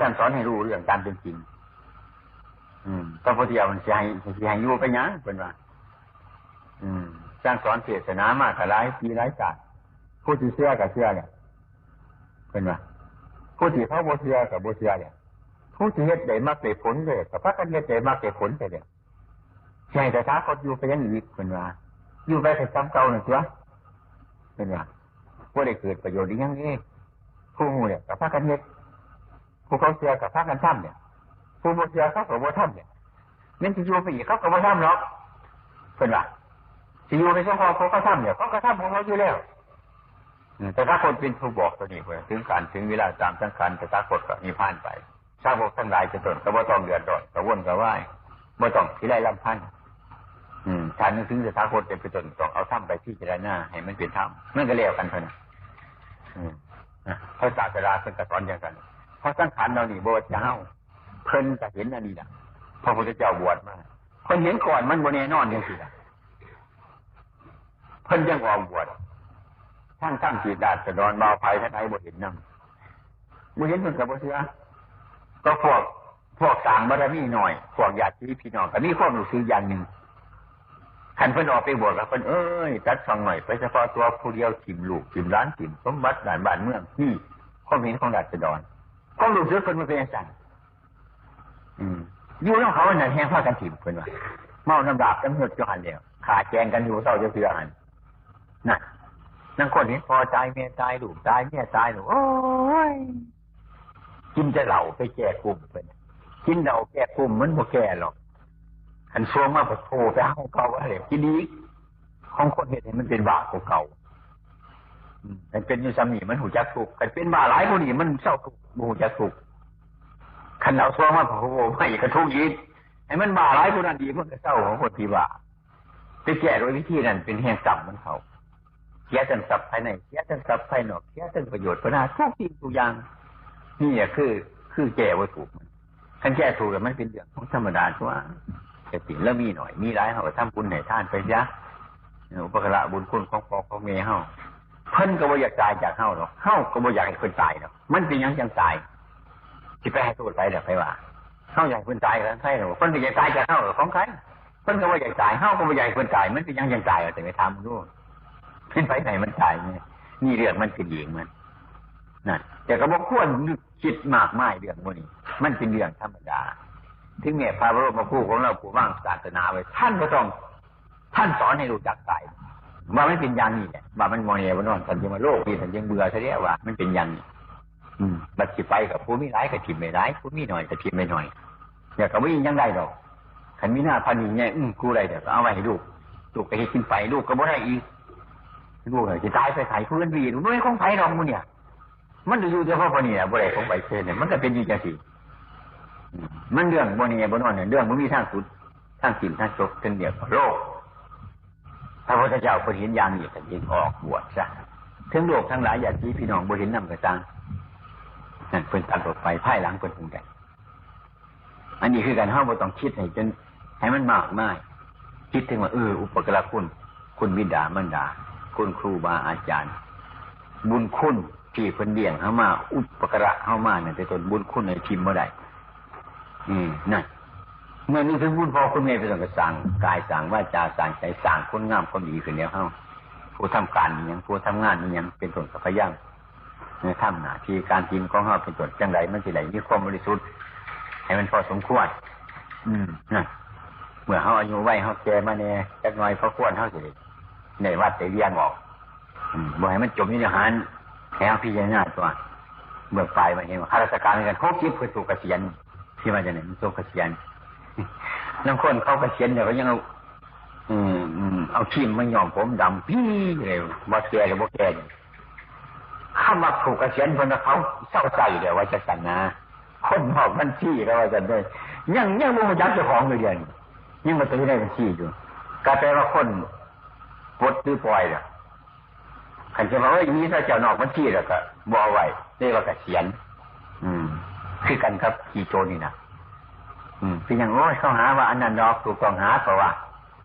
ທ່ານສອນໃຫ້ຮູ້ເລື່ອງຕາມເປັນຈິງ. ອືມ ພະພຸດທະເຈົ້າເພິ່ນຊິໃຫ້ ຊິໃຫ້ຢູ່ໄປຫຍັງ ເພິ່ນວ່າ. ອືມ ສັ່ງສອນເທດສະໜາມາກໍຫຼາຍປີຫຼາຍຊາດ ຜູ້ທີ່ເຊື່ອກໍເຊື່ອແລ້ວ ເພິ່ນວ່າ. ຜູ້ທີ່ເຂົາບໍ່ເຊື່ອກໍບໍ່ເຊື່ອແລ້ວ. ຜູ້ທີ່ເຮັດໄດ້ມັກໄດ້ຜົນເດ້ ກໍພາກັນເຮັດໄດ້ມັກໄດ້ຜົນໄປແລ້ວ. ຊິໃຫ້ຕະຖາຄົດຢູ່ໄປຫຍັງອີກ ເພິ່ນວ່າ. ຢູ່ໄປກໍສ່ຳເກົ່ານັ້ນຕົວະ ເພິ່ນວ່າ. ບໍ່ໄດ້ເກີດປະໂຫຍດອີ່ຫຍັງເດ້. ຜູ້ຮູ້ແລ້ວກໍພາກັນເຮັດ ຜູ້ເຂົາເຊື່ອກໍພາກັນທຳແຫຼະ ຜູ້ບໍ່ເຊື່ອເຂົາກໍບໍ່ທຳແຫຼະ. ແມ່ນຊິຢູ່ໄປອີກ ເຂົາກໍບໍ່ທຳດອກ ເພິ່ນວ່າ. ຊິຢູ່ໄປສະເພາະພວກເຂົາທຳແຫຼະ ເຂົາກໍທຳຂອງເຂົາຢູ່ແລ້ວ. ອືມ ຕະຖາຄົດເປັນຜູ້ບອກຕົວນີ້ ເພິ່ນວ່າ ເຖິງການເຖິງເວລາຕາມສັງຂານ ຕະຖາຄົດກໍນິບພານໄປ. ສາວົກທັງຫຼາຍເປັນຕົ້ນກໍບໍ່ຕ້ອງເດືອດຮ້ອນກະວົນກະວາຍ ບໍ່ຕ້ອງພິໄລລຳພັນ. ອືມ ຖ້ານຶກເຖິງຕະຖາຄົດເປັນຕົ້ນ ຕ້ອງເອົາທຳໄປພິຈາລະນາໃຫ້ມັນເປັນທຳ ມັນກໍແລ້ວກັນເທົ່ານັ້ນ. ອືມ ນະ ພະສາສະດາເພິ່ນກໍສອນຈັ່ງຊັ້ນ. ເພາະສັງຂານເຫຼົ່ານີ້ບໍ່ວ່າຈະເຮົາ ເພິ່ນກໍເຫັນອັນນີ້ລະ. ພະພຸດທະເຈົ້າບວດມາ ເພິ່ນເຫັນກ່ອນມັນບໍ່ແນ່ນອນຈັ່ງຊີ້ລະ ເພິ່ນຈັ່ງອອກບວດ. ທັງໆທີ່ລາຊະດອນບ່າວໄພທັງຫຼາຍບໍ່ເຫັນນຳ ບໍ່ເຫັນເພິ່ນກໍບໍ່ເຊື່ອ. ກໍພວກ ພວກສ້າງບາລະມີໜ້ອຍ ພວກຍາດຕິພີ່ນ້ອງກໍມີຄວາມຮູ້ສຶກຢ່າງໜຶ່ງ. ຄັນເພິ່ນອອກໄປບວດແລ້ວ ເພິ່ນ ເອີຍ ຕັດຊ່ອງໜ້ອຍໄປສະເພາະຕົວຜູ້ດຽວ ຖິ້ມລູກ ຖິ້ມຫຼານ ຖິ້ມສົມບັດ ດ້ານບ້ານເມືອງ ນີ້ຄວາມເຫັນຂອງລາຊະດອນ ຄວາມຮູ້ສຶກເພິ່ນມັນເປັນຈັ່ງຊັ້ນ. ອືມ ຢູ່ນຳເຂົານັ້ນແຮ່ງພາກັນຖິ້ມ ເພິ່ນວ່າ. ເມົານ້ຳລາບນ້ຳຍົດຢູ່ຫັ້ນແລ້ວ ຂ້າແກງກັນຢູ່ບໍ່ເຊົາຈັກເທື່ອຫັ້ນນະ. ລາງຄົນເຫັນພໍ່ຕາຍແມ່ຕາຍ ລູກຕາຍເມຍຕາຍ ໂອ້ຍ ກິນແຕ່ເຫຼົ້າໄປແກ້ກຸ້ມເພິ່ນ. ກິນເຫຼົ້າແກ້ກຸ້ມມັນບໍ່ແກ້ດອກ. ຄັນສ່ວງມາ ໂພ ໄປຫາຂອງເກົ່າ ວ່າແລ້ວກິນອີກ. ຂອງຄົນເຮັດໃຫ້ມັນເປັນບ້າກວ່າເກົ່າ. ອືມ ຄັນເປັນຢູ່ຊ່ຳນີ້ມັນຮູ້ຈັກທຸກ. ຄັນເປັນບ້າຫຼາຍກວ່ານີ້ມັນເຊົາທຸກ ບໍ່ຮູ້ຈັກທຸກ. ຄັນເອົາຊ່ວງມາ ໂພ ໄປກໍທຸກອີກ. ໃຫ້ມັນບ້າຫຼາຍກວ່ານັ້ນອີກ ມັນກໍເຊົາຂອງຄົນທີ່ບ້າ. ໄປແກ້ດ້ວຍວິທີນັ້ນເປັນແຮງຊ້ຳມັນເຂົ້າ. ເສຍທັງຊັບພາຍໃນ ເສຍທັງຊັບພາຍນອກ ເສຍທັງປະໂຫຍດປະນາ ທຸກສິ່ງທຸກຢ່າງ. ນີ້ແຫຼະຄື ຄືແກ້ບໍ່ຖືກ. ຄັນແກ້ຖືກແລ້ວມັນເປັນເລື່ອງຂອງທຳມະດາຕົວະ. ແຕ່ທີ່ລາວມີໜ້ອຍມີຫຼາຍ ເຮົາກໍທຳບຸນໃຫ້ທານໄປຊະ. ອຸປະກາລະບຸນຄຸນຂອງພໍ່ຂອງແມ່ເຮົາ ເພິ່ນກໍບໍ່ຢາກຕາຍຈາກເຮົາດອກ ເຮົາກໍບໍ່ຢາກໃຫ້ເພິ່ນຕາຍດອກ. ມັນເປັນຫຍັງຈັ່ງຕາຍ? ຊິໄປໃຫ້ໂທດໃຜລະ ໃຜວ່າ? ເຮົາຢາກໃຫ້ເພິ່ນຕາຍກໍຂອງໃຜດອກ ເພິ່ນກໍຢາກຕາຍຈາກເຮົາກໍຂອງໃຜ. ເພິ່ນກໍບໍ່ຢາກຕາຍ ເຮົາກໍບໍ່ຢາກໃຫ້ເພິ່ນຕາຍ ມັນເປັນຫຍັງຈັ່ງຕາຍ? ເອົາແຕ່ໄປຖາມເບິ່ງດູ ເປັນໃຜໃຫ້ມັນຕາຍ? ນີ້ເລື່ອງມັນເປັນເອງມັນນະ. ແຕ່ກໍບໍ່ຄວນນຶກ ຄິດມາກມາຍເລື່ອງໝູ່ນີ້ ມັນເປັນເລື່ອງທຳມະດາ. ເຖິງແມ່ນພະບລົມມະຄູຂອງເຮົາ ຜູ້ວາງສາສະໜາໄວ້ ທ່ານກໍຕ້ອງ ທ່ານສອນໃຫ້ຮູ້ຈັກຕາຍ ວ່າມັນເປັນຢ່າງນີ້ແຫຼະ ວ່າມັນບໍ່ແນ່ບໍ່ນອນ. ທ່ານຈຶ່ງວ່າໂລກນີ້ ທ່ານຈຶ່ງເບື່ອຊະແລ້ວວ່າມັນເປັນຢ່າງນີ້. ອືມ ບັດຊິໄປກໍຜູ້ມີຫຼາຍກໍຖິ້ມໄວ້ຫຼາຍ ຜູ້ມີໜ້ອຍກໍຖິ້ມໄວ້ໜ້ອຍ ແລ້ວກໍບໍ່ມີຫຍັງໄດ້ດອກ. ຄັນມີນາພັນນີ້ໃຫຍ່ ອືມ ກູ້ໄດ້ແລ້ວກໍເອົາໄວ້ໃຫ້ລູກ ລູກກໍເຮັດກິນໄປ ລູກກໍບໍ່ໄດ້ອີກ. ລູກຊິຕາຍໄປໃສ ຜູ້ອື່ນໄປອີກ ບໍ່ແມ່ນຂອງໃຜດອກໝູ່ນີ້. ມັນຢູ່ແຕ່ພໍປານນີ້ລະ ບໍ່ໄດ້ຂອງໃຜເທື່ອນີ້ ມັນກໍເປັນຢູ່ຈັ່ງຊີ້. ອືມ ມັນເລື່ອງບໍ່ແນ່ບໍ່ນອນ ເລື່ອງບໍ່ມີທາງສຸດ ທາງສິ້ນທາງຈົບ ເປັນເລື່ອງຂອງໂລກ. ພະພຸດທະເຈົ້າເພິ່ນເຫັນຢ່າງນີ້ ເພິ່ນຈຶ່ງອອກບວດຊະ. ເຖິງໂລກທັງຫຼາຍ ຍາດຕິພີ່ນ້ອງບໍ່ເຫັນນຳກໍຊ່າງ ນັ້ນເພິ່ນຕັດອອກໄປ ພາຍຫຼັງເພິ່ນຈຶ່ງໄດ້. ອັນນີ້ຄືກັນ ເຮົາບໍ່ຕ້ອງຄິດໃຫ້ຈົນ ໃຫ້ມັນມາກມາຍ. ຄິດເຖິງວ່າ ເອີ ອຸປະກາລະຄຸນ ຄຸນບິດາມານດາ ຄຸນຄູບາອາຈານ ບຸນຄຸນທີ່ເພິ່ນລ້ຽງເຮົາມາ ອຸປະກາລະເຮົາມານັ້ນ ເປັນຕົ້ນ ບຸນຄຸນໃຫ້ຖິ້ມບໍ່ໄດ້. ອືມ ນັ້ນ ເມື່ອນຶກເຖິງຄຸນພໍ່ຄຸນແມ່ ເປັນຕົ້ນ ກໍສ້າງກາຍ ສ້າງວາຈາ ສ້າງໃຈ ສ້າງຄຸນງາມຄວາມດີຂຶ້ນແລ້ວ ເຮົາ ຜູ້ທຳການອີ່ຫຍັງ ຜູ້ທຳງານອີ່ຫຍັງ ເປັນຕົ້ນ ກໍພະຍາຍາມ ເອີ ທຳໜ້າທີ່ການກິນຂອງເຮົາເປັນຕົ້ນ ຈັ່ງໃດມັນຊິໄດ້ມີຄວາມບໍລິສຸດໃຫ້ມັນພໍສົມຄວນ. ອືມ ນະ ເມື່ອເຮົາອາຍຸໄວ ເຮົາແກ່ມາແດ່ຈັກໜ່ອຍ ພໍຄວນເຮົາຊິໄດ້ ໄດ້ວັດໄດ້ວຽງອອກ. ອືມ ບໍ່ໃຫ້ມັນຈົມຢູ່ໃນຫັ້ນ ໃຫ້ເຮົາພິຈາລະນາຕົວະ. ເບື້ອງປາຍມັນເຫັນວ່າ ຂ້າລາຊະການເປັນກັນ ຫົກສິບ ເພິ່ນຖືກກະສຽນ ທີ່ວ່າຈັ່ງນັ້ນ ມັນຕົກກະສຽນ. ລາງຄົນເຂົາກະສຽນແລ້ວ ກໍຍັງເອົາ ອືມ ເອົາຄຣີມມາຍ້ອມຜົມດຳປີເລີຍ ວ່າແກ່ຫຼືບໍ່ແກ່. ຄຳວ່າຜູ້ກະສຽນເພິ່ນວ່າເຂົາເຊົາໃຊ້ແລ້ວວ່າຈັ່ງຊັ້ນນະ. ຄົນນອກບັນຊີກໍວ່າຊັ້ນເດ້ ຍັງ ຍັງບໍ່ຮູ້ຈັກເຈົ້າຂອງຢູ່ດຽວນີ້ ຍັງວ່າຕົວຢູ່ໃນບັນຊີຢູ່ ກໍແປວ່າຄົນປົດຫຼືປ່ອຍແລ້ວ. ຄັນຈະວ່າ ໂອ້ຍ ມີພະເຈົ້ານອກບັນຊີແລ້ວກໍບໍ່ເອົາໄວ້ ເລີຍວ່າກະສຽນ. ອືມ ຄືກັນກັບຂີ້ໂຈນນີ້ນະ. ອືມ ເປັນຫຍັງ? ໂອ້ຍ ເຂົາຫາວ່າອັນນັ້ນດອກ ຖືກຕ້ອງຫາ ເຂົາວ່າ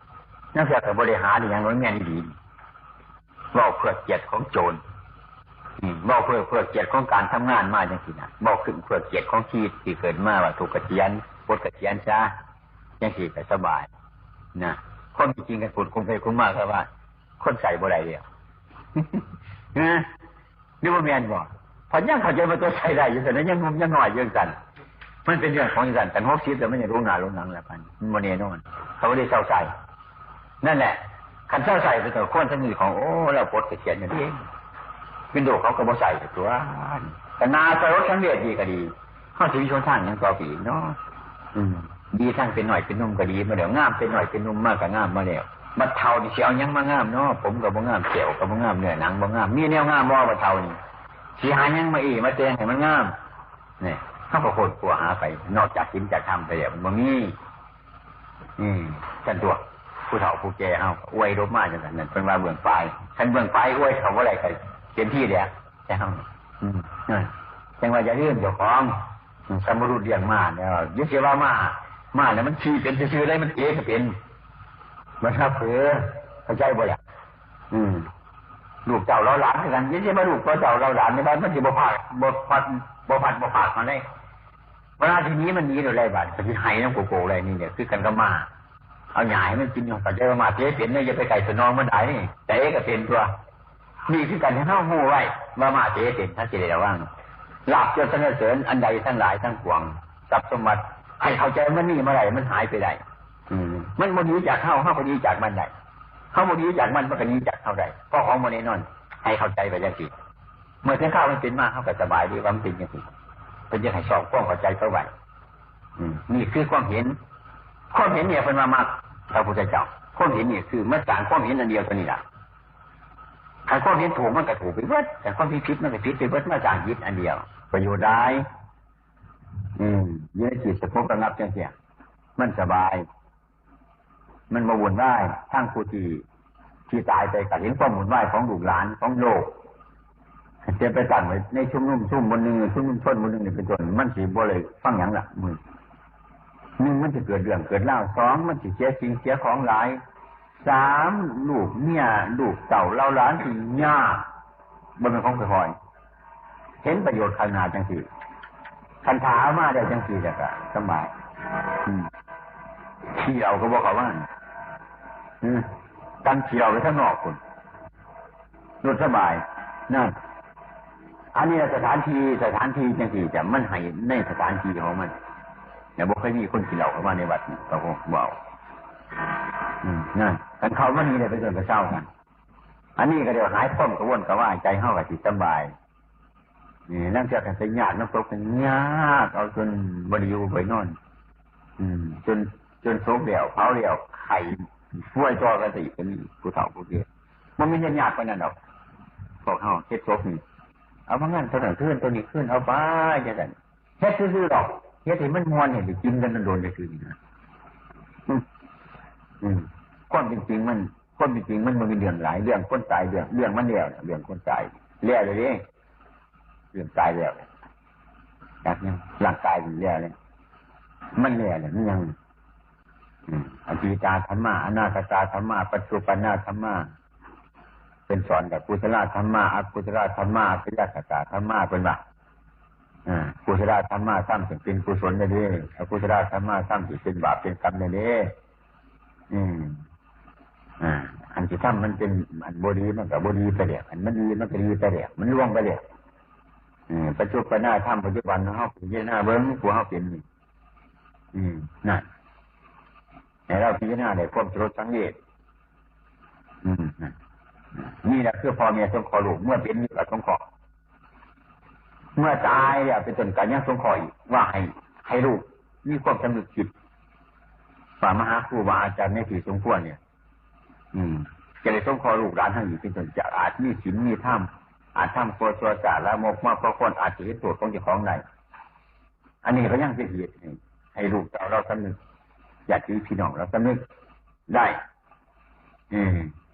ລາງເທື່ອກໍບໍ່ໄດ້ຫາອີ່ຫຍັງ ມັນແມ່ນອີ່ຫຼີ. ເວົ້າເພື່ອກຽດຂອງໂຈນ ອືມ ເວົ້າເພື່ອ ເພື່ອກຽດຂອງການທຳງານມາຈັ່ງຊີ້ນະ ເວົ້າເພື່ອກຽດຂອງຊີວິດທີ່ເກີດມາ ວ່າຖືກກະສຽນ ປົດກະສຽນຊະ ຈັ່ງຊີ້ກໍສະບາຍນະ. ຄວາມເປັນຈິງ ຄັນເວົ້າກົງໄປກົງມາ ກໍວ່າຄົນໃຊ້ບໍ່ໄດ້ແລ້ວ ຮະ ຫຼືບໍ່ແມ່ນບໍ່? ເພາະຍັງເຂົ້າໃຈວ່າຕົວໃຊ້ໄດ້ຢູ່ຊັ້ນນະ ຍັງໜຸ່ມຍັງນ້ອຍຢູ່ຈັ່ງຊັ້ນ. ມັນເປັນເລື່ອງຂອງຈັ່ງຊັ້ນ ຄັນຫົກສິບແລ້ວ ມັນຈະລົງໜ້າລົງຫຼັງແລ້ວ ມັນບໍ່ແນ່ນອນ ເຂົາບໍ່ໄດ້ເຊົາໃຊ້. ນັ້ນແຫຼະ ຄັນເຊົາໃຊ້ໄປ ກໍຄວນຈະມີຂອງ ໂອ້ ລາວປົດກະສຽນຢູ່ເດ້ ວິນໂດເຂົາກໍບໍ່ໃຊ້ຕົວະ ກໍໜ້າສະຫຼົດສັງເວດດີກໍດີ. ເຮົາຊິມີຫົນທາງຫຍັງຕໍ່ໄປອີກເນາະ? ອືມ ດີທັງເປັນນ້ອຍເປັນໜຸ່ມກໍດີມາແລ້ວ ງາມເປັນນ້ອຍເປັນໜຸ່ມມາກໍງາມມາແລ້ວ ບັດເຖົ້ານີ້ຊິເອົາຫຍັງມາງາມເນາະ? ຜົມກໍບໍ່ງາມ ແກ້ວກໍບໍ່ງາມ ເນື້ອໜັງບໍ່ງາມ ມີແນວງາມບໍ່ບັດເຖົ້ານີ້? ຊິຫາຫຍັງມາເອມາແຕ່ງໃຫ້ມັນງາມ? ນີ້ ເຮົາກໍຄົ້ນຄວ້າຫາໄປ ນອກຈາກສິນຈາກທຳໄປແລ້ວ ມັນບໍ່ມີ. ອືມ ຊັ້ນຕົວະ ຜູ້ເຖົ້າຜູ້ແກ່ເຮົາອວຍລົບມາຈັ່ງຊັ້ນ ນັ້ນເພິ່ນວ່າເບື້ອງປາຍ ຄັນເບື້ອງປາຍອວຍເຂົ້າບໍ່ໄດ້ ກໍເຕັມທີ່ແລ້ວ ແຕ່ເຮົາ ອືມ ນັ້ນ ຈັ່ງວ່າຢ່າລືມເຈົ້າຂອງ ອືມ ສຳມະລຸດລ້ຽງມ້າແລ້ວ ຢ່າຊິວ່າມ້າ ມ້ານະມັນຂີ່ເປັນຊື່ໆ ໄດ້ ມັນເຕະກໍເປັນ ມັນຮັບເຜີ ເຂົ້າໃຈບໍ່ລະ? ອືມ ລູກເຕົ້າເລົາຫຼານຄືກັນ ຢ່າຊິມາລູກເຕົ້າເລົາຫຼານ ນີ້ມັນ ມັນຊິບໍ່ພາດ ບໍ່ພັດ ບໍ່ພັດບໍ່ພາກມາໄດ້. ເວລາທີ່ໜີມັນໜີໂລດແລ້ວ ບາດກໍຊິໄຫ້ນຳໂກໂກໄດ້. ນີ້ແຫຼະຄືກັນກັບມ້າ ເອົາຫຍ້າໃຫ້ມັນກິນຢູ່ ເຂົ້າໃຈບໍ່? ມ້າເຕະເປັນເດີ ຢ່າໄປໃກ້ສະໜອງມັນຫຼາຍ ນີ້ເຕະກໍເປັນຕົວະ. ນີ້ຄືກັນ ໃຫ້ເຮົາຮູ້ໄວ້ວ່າມ້າເຕະເປັນ ເຮົາຊິໄດ້ລະວັງ. ລາບຍົດສັນລະເສີນອັນໃດທັງຫຼາຍທັງປວງ ຊັບສົມບັດ ໃຫ້ເຂົ້າໃຈມັນມີມາໄດ້ ມັນຫາຍໄປໄດ້. ອືມ ມັນບໍ່ໜີຈາກເຮົາ ເຮົາກໍໜີຈາກມັນໄດ້ ເຮົາບໍ່ໜີຈາກມັນ ມັນກໍໜີຈາກເຮົາໄດ້ ເພາະຂອງບໍ່ແນ່ນອນ. ໃຫ້ເຂົ້າໃຈໄປຈັ່ງຊີ້ ເມື່ອເຖິງຄາວມັນເປັນມາ ເຮົາກໍສະບາຍດີວ່າມັນເປັນຈັ່ງຊີ້ ເພິ່ນຈຶ່ງໃຫ້ຊອກຄວາມເຂົ້າໃຈເຂົ້າໄວ້. ອືມ ນີ້ຄືຄວາມເຫັນ ຄວາມເຫັນນີ້ເພິ່ນວ່າມັກ ພະພຸດທະເຈົ້າ ຄວາມເຫັນນີ້ຄືມັນສ້າງຄວາມເຫັນອັນດຽວເທົ່ານີ້ລະ. ຄັນຄວາມເຫັນຖືກມັນກໍຖືກໄປເບິດ ຄັນຄວາມເຫັນຜິດມັນກໍຜິດໄປເບິດ ມາສ້າງຈິດອັນດຽວ ປະໂຫຍດຫຼາຍ. ອືມ ຢູ່ໃນທີ່ສະຫງົບລະງັບຈັ່ງຊີ້ ມັນສະບາຍ ມັນບໍ່ວຸ່ນວາຍ. ທັງຜູ້ທີ່ ທີ່ຕາຍໄປກໍເຫັນຄວາມວຸ່ນວາຍຂອງລູກຫຼານຂອງໂລກ ຈະໄປຕັ້ງໄວ້ໃນຊຸມນຸມຊຸມບ່ອນໜຶ່ງ ຊຸມຊຸມຊົນບ່ອນໜຶ່ງນີ້ເປັນຕົ້ນ ມັນຊິບໍ່ໄດ້ຟັງຫຍັງລະ. ໜຶ່ງ ມັນຊິເກີດເລື່ອງເກີດລາວ, ສອງ ມັນຊິເສຍສິ່ງເສຍຂອງຫຼາຍ, ສາມ ລູກເມຍລູກເຕົ້າເຫຼົ່າຫຼານຊິຍາກ ບໍ່ແມ່ນຂອງຄ່ອຍໆ. ເຫັນປະໂຫຍດຂ້າງໜ້າຈັ່ງຊີ້ ຄັນຖ້າເອົາມາໄດ້ຈັ່ງຊີ້ແລ້ວກໍສະບາຍ. ອືມ ຂີ້ເຫຼົ້າກໍບໍ່ເຂົ້າມາ ອືມ ກັນຂີ້ເຫຼົ້າໄປທາງນອກພຸ້ນ ໂລດສະບາຍ. ນັ້ນ ອັນນີ້ລະສະຖານທີ່ ສະຖານທີ່ຈັ່ງຊີ້ຈະ ມັນໃຫ້ໃນສະຖານທີ່ຂອງມັນ ແລະ ບໍ່ເຄີຍມີຄົນຂີ້ເຫຼົ້າເຂົ້າມາໃນວັດນີ້ ກໍບໍ່ເອົາ. ອືມ ນັ້ນ ຄັນເຂົ້າມານີ້ໄດ້ໄປເດີນໄປເຊົາກັນ ອັນນີ້ກໍໄດ້ຫາຍຄວາມກະວົນກະວາຍ ໃຈເຮົາກໍຊິສະບາຍ. ນີ້ລາງເທື່ອກໍໄປຍາກນຳສົບ ຍາກເອົາຈົນບໍ່ໄດ້ຢູ່ບໍ່ໄດ້ນອນ ອືມ ຈົນ ຈົນສົບແລ້ວເຜົາແລ້ວ ໄຂ້ປ່ວຍຕໍ່ກັນໄປອີກ ກໍມີຜູ້ເຖົ້າຜູ້ແກ່. ບໍ່ແມ່ນເຮັດຍາກປານນັ້ນດອກ ພວກເຮົາເຮັດສົບນີ້ ເອົາມາງານເທົ່ານັ້ນຄືນ ເທົ່ານີ້ຄືນ ເອົາໄປຈັ່ງຊັ້ນ ເຮັດຊື່ໆດອກ ເຮັດໃຫ້ມັນມ່ວນ ໃຫ້ໄດ້ກິນກັນດົນໆ ຈັ່ງຊີ້ນະ. ອືມ ອືມ ຄວາມເປັນຈິງມັນ ຄວາມເປັນຈິງມັນບໍ່ມີເລື່ອງຫຼາຍ ເລື່ອງຄົນຕາຍ ເລື່ອງ ເລື່ອງມັນແລ້ວ ເລື່ອງຄົນຕາຍແລ້ວເດ້ ເລື່ອງຕາຍແລ້ວ ຈັກຫຍັງ ຮ່າງກາຍນີ້ແລ້ວເດ້ ມັນແລ້ວແລ້ວ ມັນຍັງ ອືມ ອະດີຕາທຳມາ ອະນາຄະຕາທຳມາ ປັດຈຸບັນນາທຳມາ ເພິ່ນສອນແລ້ວ ກຸສະລາທຳມາ ອະກຸສະລາທຳມາ ອາຊະຍະກະຕາທຳມາ ເພິ່ນວ່າ ອາ ກຸສະລາທຳມາທຳຈຶ່ງເປັນກຸສົນໄດ້ເດ້ ອະກຸສະລາທຳມາທຳຈຶ່ງເປັນບາບເປັນກຳໄດ້ເດ້. ອືມ ອາ ອັນທີ່ທຳມັນເປັນອັນບໍ່ດີ ມັນກໍບໍ່ດີໄປແລ້ວ ອັນມັນດີມັນກໍດີໄປແລ້ວ ມັນລ່ວງໄປແລ້ວ. ເອີ ປັດຈຸບັນນາທຳ ປັດຈຸບັນເຮົາພິຈາລະນາເບິ່ງ ຜູ້ເຮົາເປັນນີ້ ອືມ ນັ້ນ ໃຫ້ເຮົາພິຈາລະນາໄດ້ຄວາມສະຫຼົດສັງເວດ. ອືມ ນັ້ນ ນີ້ແຫຼະຄືພໍ່ແມ່ສົງເຄາະລູກ ເມື່ອເປັນຢູ່ກໍສົງເຄາະ ເມື່ອຕາຍແລ້ວເປັນຕົ້ນກໍຍັງສົງເຄາະອີກ ວ່າໃຫ້ ໃຫ້ລູກມີຄວາມສຳນຶກຄິດວ່າມາຫາຄູບາອາຈານໃນທີ່ສົມຄວນນີ້ ອືມ ຈະໄດ້ສົງເຄາະລູກຫຼານເຮົາອີກເປັນຕົ້ນ ຈະອາດມີສິນມີທຳ ອາດທຳຊົ່ວຊົ່ວຊ້າລາມົກມາຂໍຄວນ ອາດຈະເຫັນໂທດຂອງເຈົ້າຂອງໄດ້. ອັນນີ້ກໍຍັງເປັນເຫດໃຫ້ ໃຫ້ລູກເຕົ້າເຮົາສຳນຶກ ຍາດຕິພີ່ນ້ອງເຮົາສຳນຶກໄດ້ ເອີ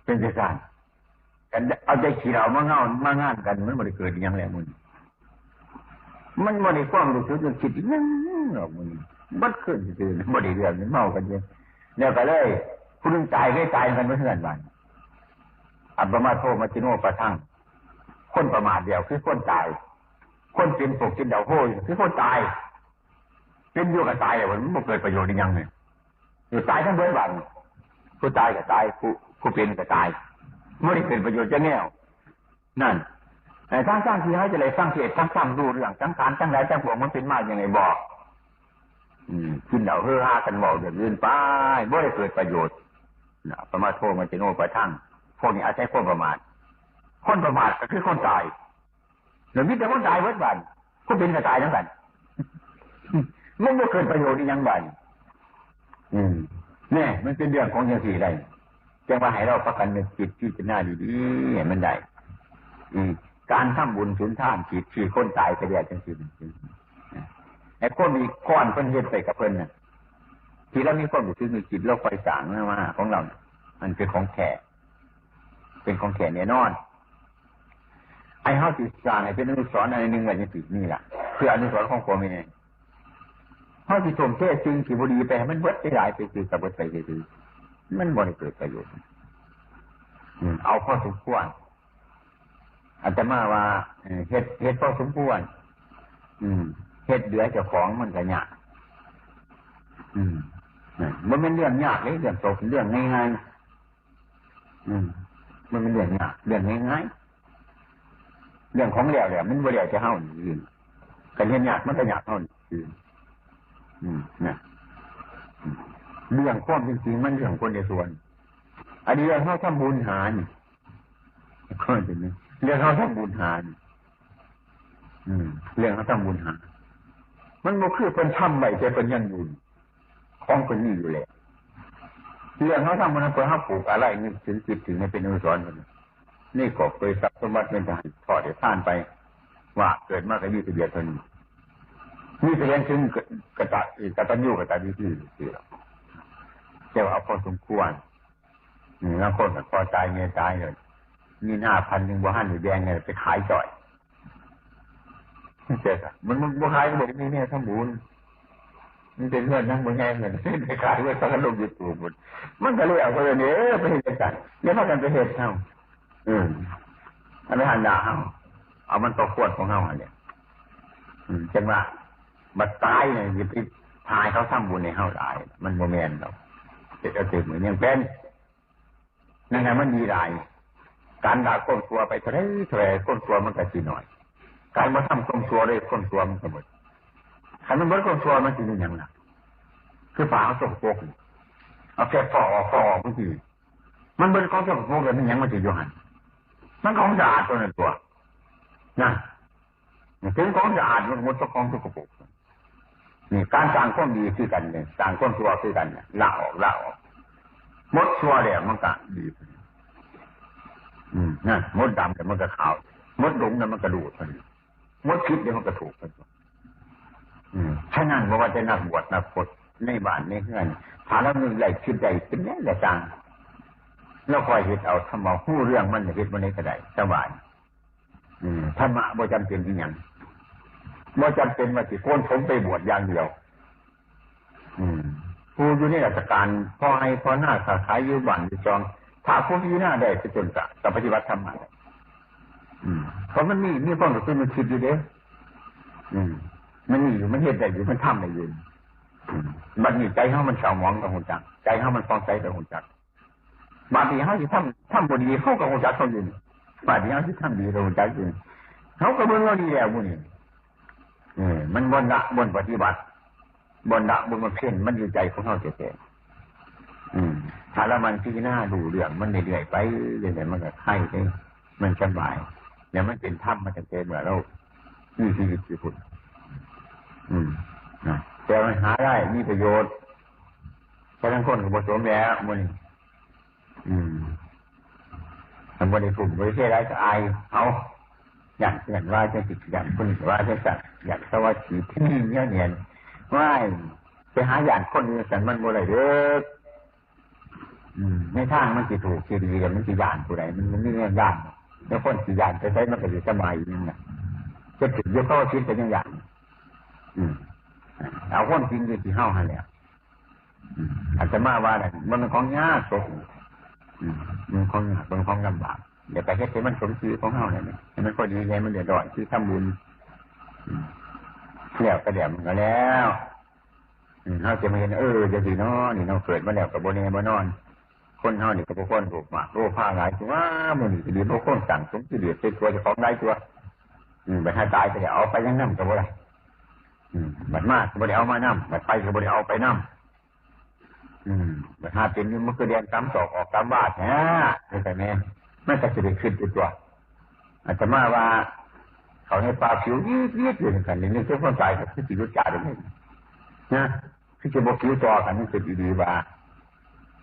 ເປັນຈັ່ງຊັ້ນ. ກັນເອົາແຕ່ຂີ້ເຫຼົ້າມາເງົາມາງານກັນ ມັນບໍ່ໄດ້ເກີດອີ່ຫຍັງແລ້ວມື້ນີ້ ມັນບໍ່ໄດ້ຄວາມຮູ້ສຶກນຶກຄິດອີ່ຫຍັງດອກມື້ນີ້ ເບິດຄືນຊື່ໆ ບໍ່ໄດ້ເລື່ອງ ເມົາກັນຢູ່ ແລ້ວກໍເລີຍ ຜູ້ໜຶ່ງຕາຍ ເລີຍຕາຍນຳກັນເບິດເຮືອນບາດນີ້ ອັບປະມາໂທ ມາຈິໂນ ປະທັງ ຄົນປະໝາດແລ້ວຄືຄົນຕາຍ, ຄົນເປັນພວກກິນເຫຼົ້າໂຮຍຄືຄົນຕາຍ, ເປັນຢູ່ກໍຕາຍ ມັນບໍ່ເກີດປະໂຫຍດອີ່ຫຍັງນີ້ ຢູ່ຕາຍທັງເບິດບາດນີ້. ຜູ້ຕາຍກໍຕາຍ ຜູ້ ຜູ້ເປັນກໍຕາຍ ບໍ່ໄດ້ເກີດປະໂຫຍດຈັກແນວ. ນັ້ນ ເອີ ທັງໆທີ່ເຮົາຈະໄດ້ຟັງເທດຟັງທຳ ຮູ້ເລື່ອງສັງຂານທັງຫຼາຍທັງປວງ ມັນເປັນມາຈັ່ງໃດບໍ? ອືມ ກິນເຫຼົ້າເຮີຮາກັນ ເວົ້າເລື່ອງອື່ນໄປ ບໍ່ໄດ້ເກີດປະໂຫຍດນະ. ປະມາໂທ ມັນຈະໂນປະທັງ ພວກນີ້ອາໄສຄວາມປະໝາດ. ຄົນປະໝາດກໍຄືຄົນຕາຍ ແລ້ວມີແຕ່ຄົນຕາຍເບິດບາດ ຄົນເປັນກໍຕາຍນຳກັນ ມັນບໍ່ເກີດປະໂຫຍດອີ່ຫຍັງບາດນີ້. ອືມ ແນ່ ມັນເປັນເລື່ອງຂອງຈັ່ງຊີ້ໄດ໋. ຈັ່ງວ່າໃຫ້ເຮົາພາກັນນຶກຄິດພິຈາລະນາດີໆ ໃຫ້ມັນໄດ້. ອືມ ການທຳບຸນສຸນທານ ທີ່ ທີ່ຄົນຕາຍໄປແລ້ວຈັ່ງຊີ້ ໃຫ້ຄົນອີກກ່ອນເພິ່ນເຮັດໄປກັບເພິ່ນນະ ທີ່ລາວມີຄວາມຮູ້ສຶກນຶກຄິດ ລາວຄ່ອຍສ້າງມາຂອງລາວ ມັນເປັນຂອງແທ້ ເປັນຂອງແທ້ແນ່ນອນ. ໃຫ້ເຮົາຊິສ້າງໃຫ້ເປັນອະນຸສອນອັນໜຶ່ງໄວ້ຈັ່ງຊີ້ນີ້ລະ ເພື່ອອະນຸສອນຂອງພໍ່ແມ່. ເຮົາຊິທົ່ມເທສິ່ງທີ່ບໍ່ດີໄປໃຫ້ມັນເບິດໄປຫຼາຍໄປຊື່ ກໍເບິດໄປຊື່ໆ ມັນບໍ່ໄດ້ເກີດປະໂຫຍດ. ອືມ ເອົາພໍສົມຄວນ. ອາດຕະມາວ່າ ເອີ ເຮັດ ເຮັດພໍສົມຄວນ. ອືມ ເຮັດເຫຼືອເຈົ້າຂອງມັນກໍຍາກ. ອືມ ນະ ບໍ່ແມ່ນເລື່ອງຍາກເດ້ ເລື່ອງຕົກ ເລື່ອງງ່າຍໆ. ອືມ ມັນເປັນເລື່ອງຍາກ ເລື່ອງງ່າຍໆ ເລື່ອງຂອງແລ້ວແລ້ວ ມັນບໍ່ແລ້ວແຕ່ເຮົານີ້. ຄັນເຮັດຍາກ ມັນກໍຍາກເຮົານີ້. ອືມ ນະ ເລື່ອງຄວາມເປັນຈິງ ມັນເລື່ອງຄົນໃນສ່ວນ. ອັນນີ້ເລື່ອງເຮົາທຳບຸນຫານີ້ ເລື່ອງເຮົາທຳບຸນຫານີ້. ອືມ ເລື່ອງເຮົາທຳບຸນຫາ ມັນບໍ່ຄືເພິ່ນທຳໄວ້ແຕ່ເພິ່ນຍັງຢູ່. ຂອງເພິ່ນມີຢູ່ແລ້ວ. ເລື່ອງເຮົາທຳບຸນ ເພື່ອເຮົາປູກອາໄລນຶກເຖິງ ຄິດເຖິງໃຫ້ເປັນອະນຸສອນເພິ່ນ ໃນກອບໂດຍຊັບສົມບັດ ເງິນທອງ ທອດໃຫ້ທານໄປ ວ່າເກີດມາກໍມີທະບຽນເທົ່ານີ້ ມີສະແດງເຖິງກະ ກະຕະ ກະຕັນຍູກະຕະເວທີຊື່ໆ ແຕ່ວ່າເອົາພໍສົມຄວນ. ອືມ ລາງຄົນກໍພໍ່ຕາຍແມ່ຕາຍ ມີນາພັນໜຶ່ງ ບໍ່ທັນໄດ້ແບ່ງ ໄປຂາຍຈ້ອຍ. ມັນ ມັນບໍ່ຂາຍກໍບໍ່ໄດ້ມີແນວທຳບຸນ. ມັນເປັນເງິນນຳບໍ່ໃຫຍ່ ເງິນໄປຂາຍໄວ້ ພາກັນລົງຢູທູບພຸ້ນ. ມັນກໍເລີຍເອົາເພິ່ນນີ້ ເອີ ໄປເຮັດຈັ່ງຊັ້ນ ຢ່າພາກັນໄປເຮັດເຮົາ. ເອີ ອັນນັ້ນລະ ເຮົາເອົາມັນຕໍ່ຄວນຂອງເຮົາຫັ້ນແຫຼະ. ອືມ ຈັ່ງວ່າບັດຕາຍນີ້ ຢ່າໄປຫາໃຫ້ເຂົາທຳບຸນໃຫ້ເຮົາຫຼາຍ ມັນບໍ່ແມ່ນດອກ. ເຮັດເອົາຕື່ມຍັງເປັນ ນັ້ນແຫຼະ ມັນດີຫຼາຍ. ການລະຄວາມຊົ່ວໄປເທົ່າໃດເທົ່າໃດ ຄວາມຊົ່ວມັນກໍຊິໜ້ອຍ. ການບໍ່ທຳຄວາມຊົ່ວເລີຍ ຄວາມຊົ່ວມັນກໍເບິດ. ຄັນມັນເບິດຄວາມຊົ່ວ ມັນຊິມີຫຍັງລະ? ຄືຜ້າເຮົາສົກກະປົກ ເອົາແກະພໍອອກ ພໍອອກ ມັນຊິ ມັນເບິດຂອງສົກກະປົກແລ້ວ ມີຫຍັງມັນຊິຢູ່ຫັ້ນ? ມັນຂອງສະອາດຕົວນັ້ນຕົວະ ນະ. ເຖິງຂອງສະອາດ ມັນໝົດຂອງສົກກະປົກ. ນີ້ ການສ້າງຄວາມດີຄືກັນເດ້ ສ້າງຄວາມຊົ່ວຄືກັນ ລະອອກ ລະອອກ ໝົດຊົ່ວແລ້ວມັນກະດີ. ອືມ ນັ້ນ ໝົດດຳແລ້ວມັນກະຂາວ ໝົດຫຼົງແລ້ວມັນກະດູດ ໝົດຜິດແລ້ວມັນກະຖືກ. ອືມ ສະນັ້ນ ບໍ່ວ່າແຕ່ນັກບວດນັກພົດ ໃນບ້ານໃນເຮືອນ ຖ້າລາວນຶກໄດ້ຄິດໄດ້ ເປັນຫຍັງກະຊ່າງ ລາວຄ່ອຍເຮັດເອົາ ທຳເອົາ ຮູ້ເລື່ອງມັນ ເຮັດມື້ໃດກະໄດ້ ສະບາຍ. ອືມ ທຳມະບໍ່ຈຳເປັນອີ່ຫຍັງ ບໍ່ຈຳເປັນວ່າຊິໂກນຜົມໄປບວດຢ່າງດຽວ. ອືມ ຜູ້ຢູ່ໃນລາຊະການ ພໍໄຮ່ພໍນາ ຄ້າຂາຍ ຢູ່ບ້ານຢູ່ຊ່ອງ ຖ້າຜູ້ພິຈາລະນາໄດ້ເປັນຕົ້ນ ກະ ກະປະຕິບັດທຳມະໄດ້. ອືມ ເພາະມັນມີ ມີຄວາມຮູ້ສຶກ ມັນຄິດຢູ່ເດ້. ອືມ ມັນມີຢູ່ ມັນເຮັດໄດ້ຢູ່ ມັນທຳໄດ້ຢູ່. ອືມ ບັດນີ້ໃຈເຮົາມັນເສົ້າໝອງ ກໍຮູ້ຈັກ ໃຈເຮົາມັນຜ່ອງໃສ ກໍຮູ້ຈັກ. ບາດນີ້ເຮົາຊິທຳ ທຳບໍ່ດີ ເຮົາກໍຮູ້ຈັກເຮົາຢູ່ນີ້. ບາດນີ້ເຮົາຊິທຳດີ ກໍຮູ້ຈັກຢູ່. ເຮົາກໍເບິ່ງເອົານີ້ແລ້ວມື້ນີ້. ເອີ ມັນບໍ່ລະ ບໍ່ປະຕິບັດ ບໍ່ລະ ບໍ່ບຳເພັນ ມັນຢູ່ໃຈຂອງເຮົາແທ້ໆ. ອືມ ຖ້າລະໝັ່ນພິຈາລະນາ ຮູ້ເລື່ອງມັນເລື້ອຍໆໄປ ຈັ່ງໃດມັນກໍໄຄເດ້ ມັນສະບາຍ. ແລ້ວມັນເປັນທຳມາຕັ້ງແຕ່ເມື່ອລາວມີຊີວິດຢູ່ພຸ້ນ. ອືມ ນະ ແຕ່ມັນຫາໄດ້ ມີປະໂຫຍດ. ແຕ່ລາງຄົນກໍບໍ່ສົມແລ້ວມື້ນີ້. ອືມ ຄັນບໍ່ໄດ້ທຸ່ມ ບໍ່ໄດ້ເສຍຫຼາຍກໍອາຍເຂົາ ຢ້ານເພື່ອນວ່າຈັ່ງຊີ້ ຢ້ານຄົນວ່າຈັ່ງຊັ້ນ ຢ້ານເຂົາວ່າຂີ້ທີ່ໜຽວແໜ້ນ. ວ້າຍ ໄປຫາຢ້ານຄົນຈັ່ງຊັ້ນ ມັນບໍ່ໄດ້ເດີ. ອືມ ໃນທາງມັນຊິຖືກຊິດີ ແລ້ວມັນຊິຢ້ານຜູ້ໃດ? ມັນບໍ່ມີແນວຢ້ານ. ແລ້ວຄົນຊິຢ້ານໄປໃສ ມັນກໍຊິສະບາຍອີ່ຫຍັງນະ? ເຮັດຖືກຢູ່ ເຂົາວ່າຜິດກໍຍັງຢ້ານ. ອືມ ເອົາຄວາມຈິງຢູ່ທີ່ເຮົາຫັ້ນແຫຼະ. ອືມ ອາດຕະມາວ່ານັ້ນ ມັນເປັນຂອງຍາກ ຕົກ ອືມ ມັນຂອງຍາກ ເປັນຂອງລຳບາກ. ແລ້ວກໍເຮັດໃຫ້ມັນສົມຊື່ຂອງເຮົານັ້ນແຫຼະ ໃຫ້ມັນພໍດີ ຢ່າໃຫ້ມັນເດືອດຮ້ອນ ຄືທຳບຸນ ອືມ ແລ້ວກໍແລ້ວ ມັນກໍແລ້ວ ອືມ ເຮົາຈະມາເຫັນ ເອີ ຈັ່ງຊີ້ເນາະ ນີ້ເນາະ ເກີດມາແລ້ວກໍບໍ່ແນ່ບໍ່ນອນ ຄົນເຮົານີ້ກໍບໍ່ຄວນໂລບມາກໂລພາຫຼາຍຕົວະ ມື້ນີ້ກໍດີບໍ່ຄວນສ້າງສົມກິເລດໃສ່ຕົວເຈົ້າຂອງຫຼາຍຕົວະ ອືມ ບັດຫາຕາຍໄປແລ້ວ ເອົາໄປຫຍັງນຳກໍບໍ່ໄດ້ ອືມ ບັດມາກໍບໍ່ໄດ້ເອົາມານຳ ບັດໄປກໍບໍ່ໄດ້ເອົາໄປນຳ ອືມ ບັດຫາເປັນຢູ່ ມັນຄືແລ່ນຕາມຊອກອອກຕາມວາແທ້ ເຮັດໄປແດ່ ມັນກໍຊິໄດ້ຄິດຢູ່ຕົວະ ອາດຕະມາວ່າ ເຂົ້າໃນປ່າຜິວຫວີດໆຢູ່ຈັ່ງຊັ້ນ ໄດ້ຍິນສຽງຄົນຕາຍກໍຄືຊິຢຸດຈາກເດ້ນະ ຄືຊິບໍ່ຜິວຕໍ່ກັນ ມັນຄິດດີໆວ່າ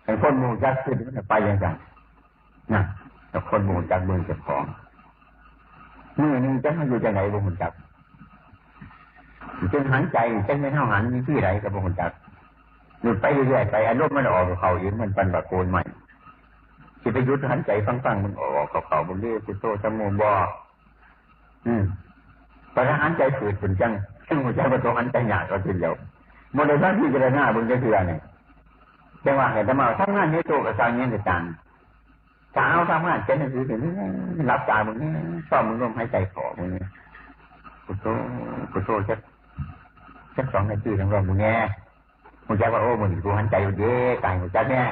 ຄັນຄົນບໍ່ຮູ້ຈັກຄິດ ມັນຈະໄປຈັ່ງຊັ້ນ ນະ ແຕ່ຄົນບໍ່ຮູ້ຈັກເບິ່ງເຈົ້າຂອງ ມື້ໜຶ່ງຈັກມັນຢູ່ຈັ່ງໃດບໍ່ຮູ້ຈັກ ຈຶ່ງຫັນໃຈ ຈັກແມ່ນເຮົາຫັນວິທີໃດກໍບໍ່ຮູ້ຈັກ ຢຸດໄປເລື້ອຍໆໄປ ອາລົມມັນອອກເຂົ້າເອງ ມັນປານວ່າໂກນໄມ້ ຊິໄປຢຸດຫັນໃຈຟັງໆ ມັນອອກເຂົ້າໆ ບໍ່ເລີຍ ພຸດໂທ ທຳໂມ ບໍ່ ອືມ ປານຫັນໃຈຝືດພຸ້ນ ຈັ່ງ ຈັ່ງຮູ້ຈັກວ່າຕົວຫັນໃຈຍາກເອົາທີດຽວ ບໍ່ໄດ້ມາພິຈາລະນາເບິ່ງຈັກເທື່ອນີ້ ຈັ່ງວ່າໃຫ້ອາດຕະມາທຳງານໃຫຍ່ໂຕກໍຊ່າງຫຍັງກໍຊ່າງ ຖ້າເຮົາທຳງານຂຽນໜັງສືນີ້ ຫຼັບຕາເບິ່ງນີ້ ຊອມເບິ່ງລົມຫາຍໃຈເຂົ້າອອກເບິ່ງນີ້ ພຸດໂທ ພຸດໂທ ຈັກ ຈັກສອງນາທີ ລອງເບິ່ງແດ່ ຮູ້ຈັກວ່າ ໂອ້ ມື້ນີ້ກູຫັນໃຈຢູ່ເດ້ ກາຍຮູ້ຈັກແດ່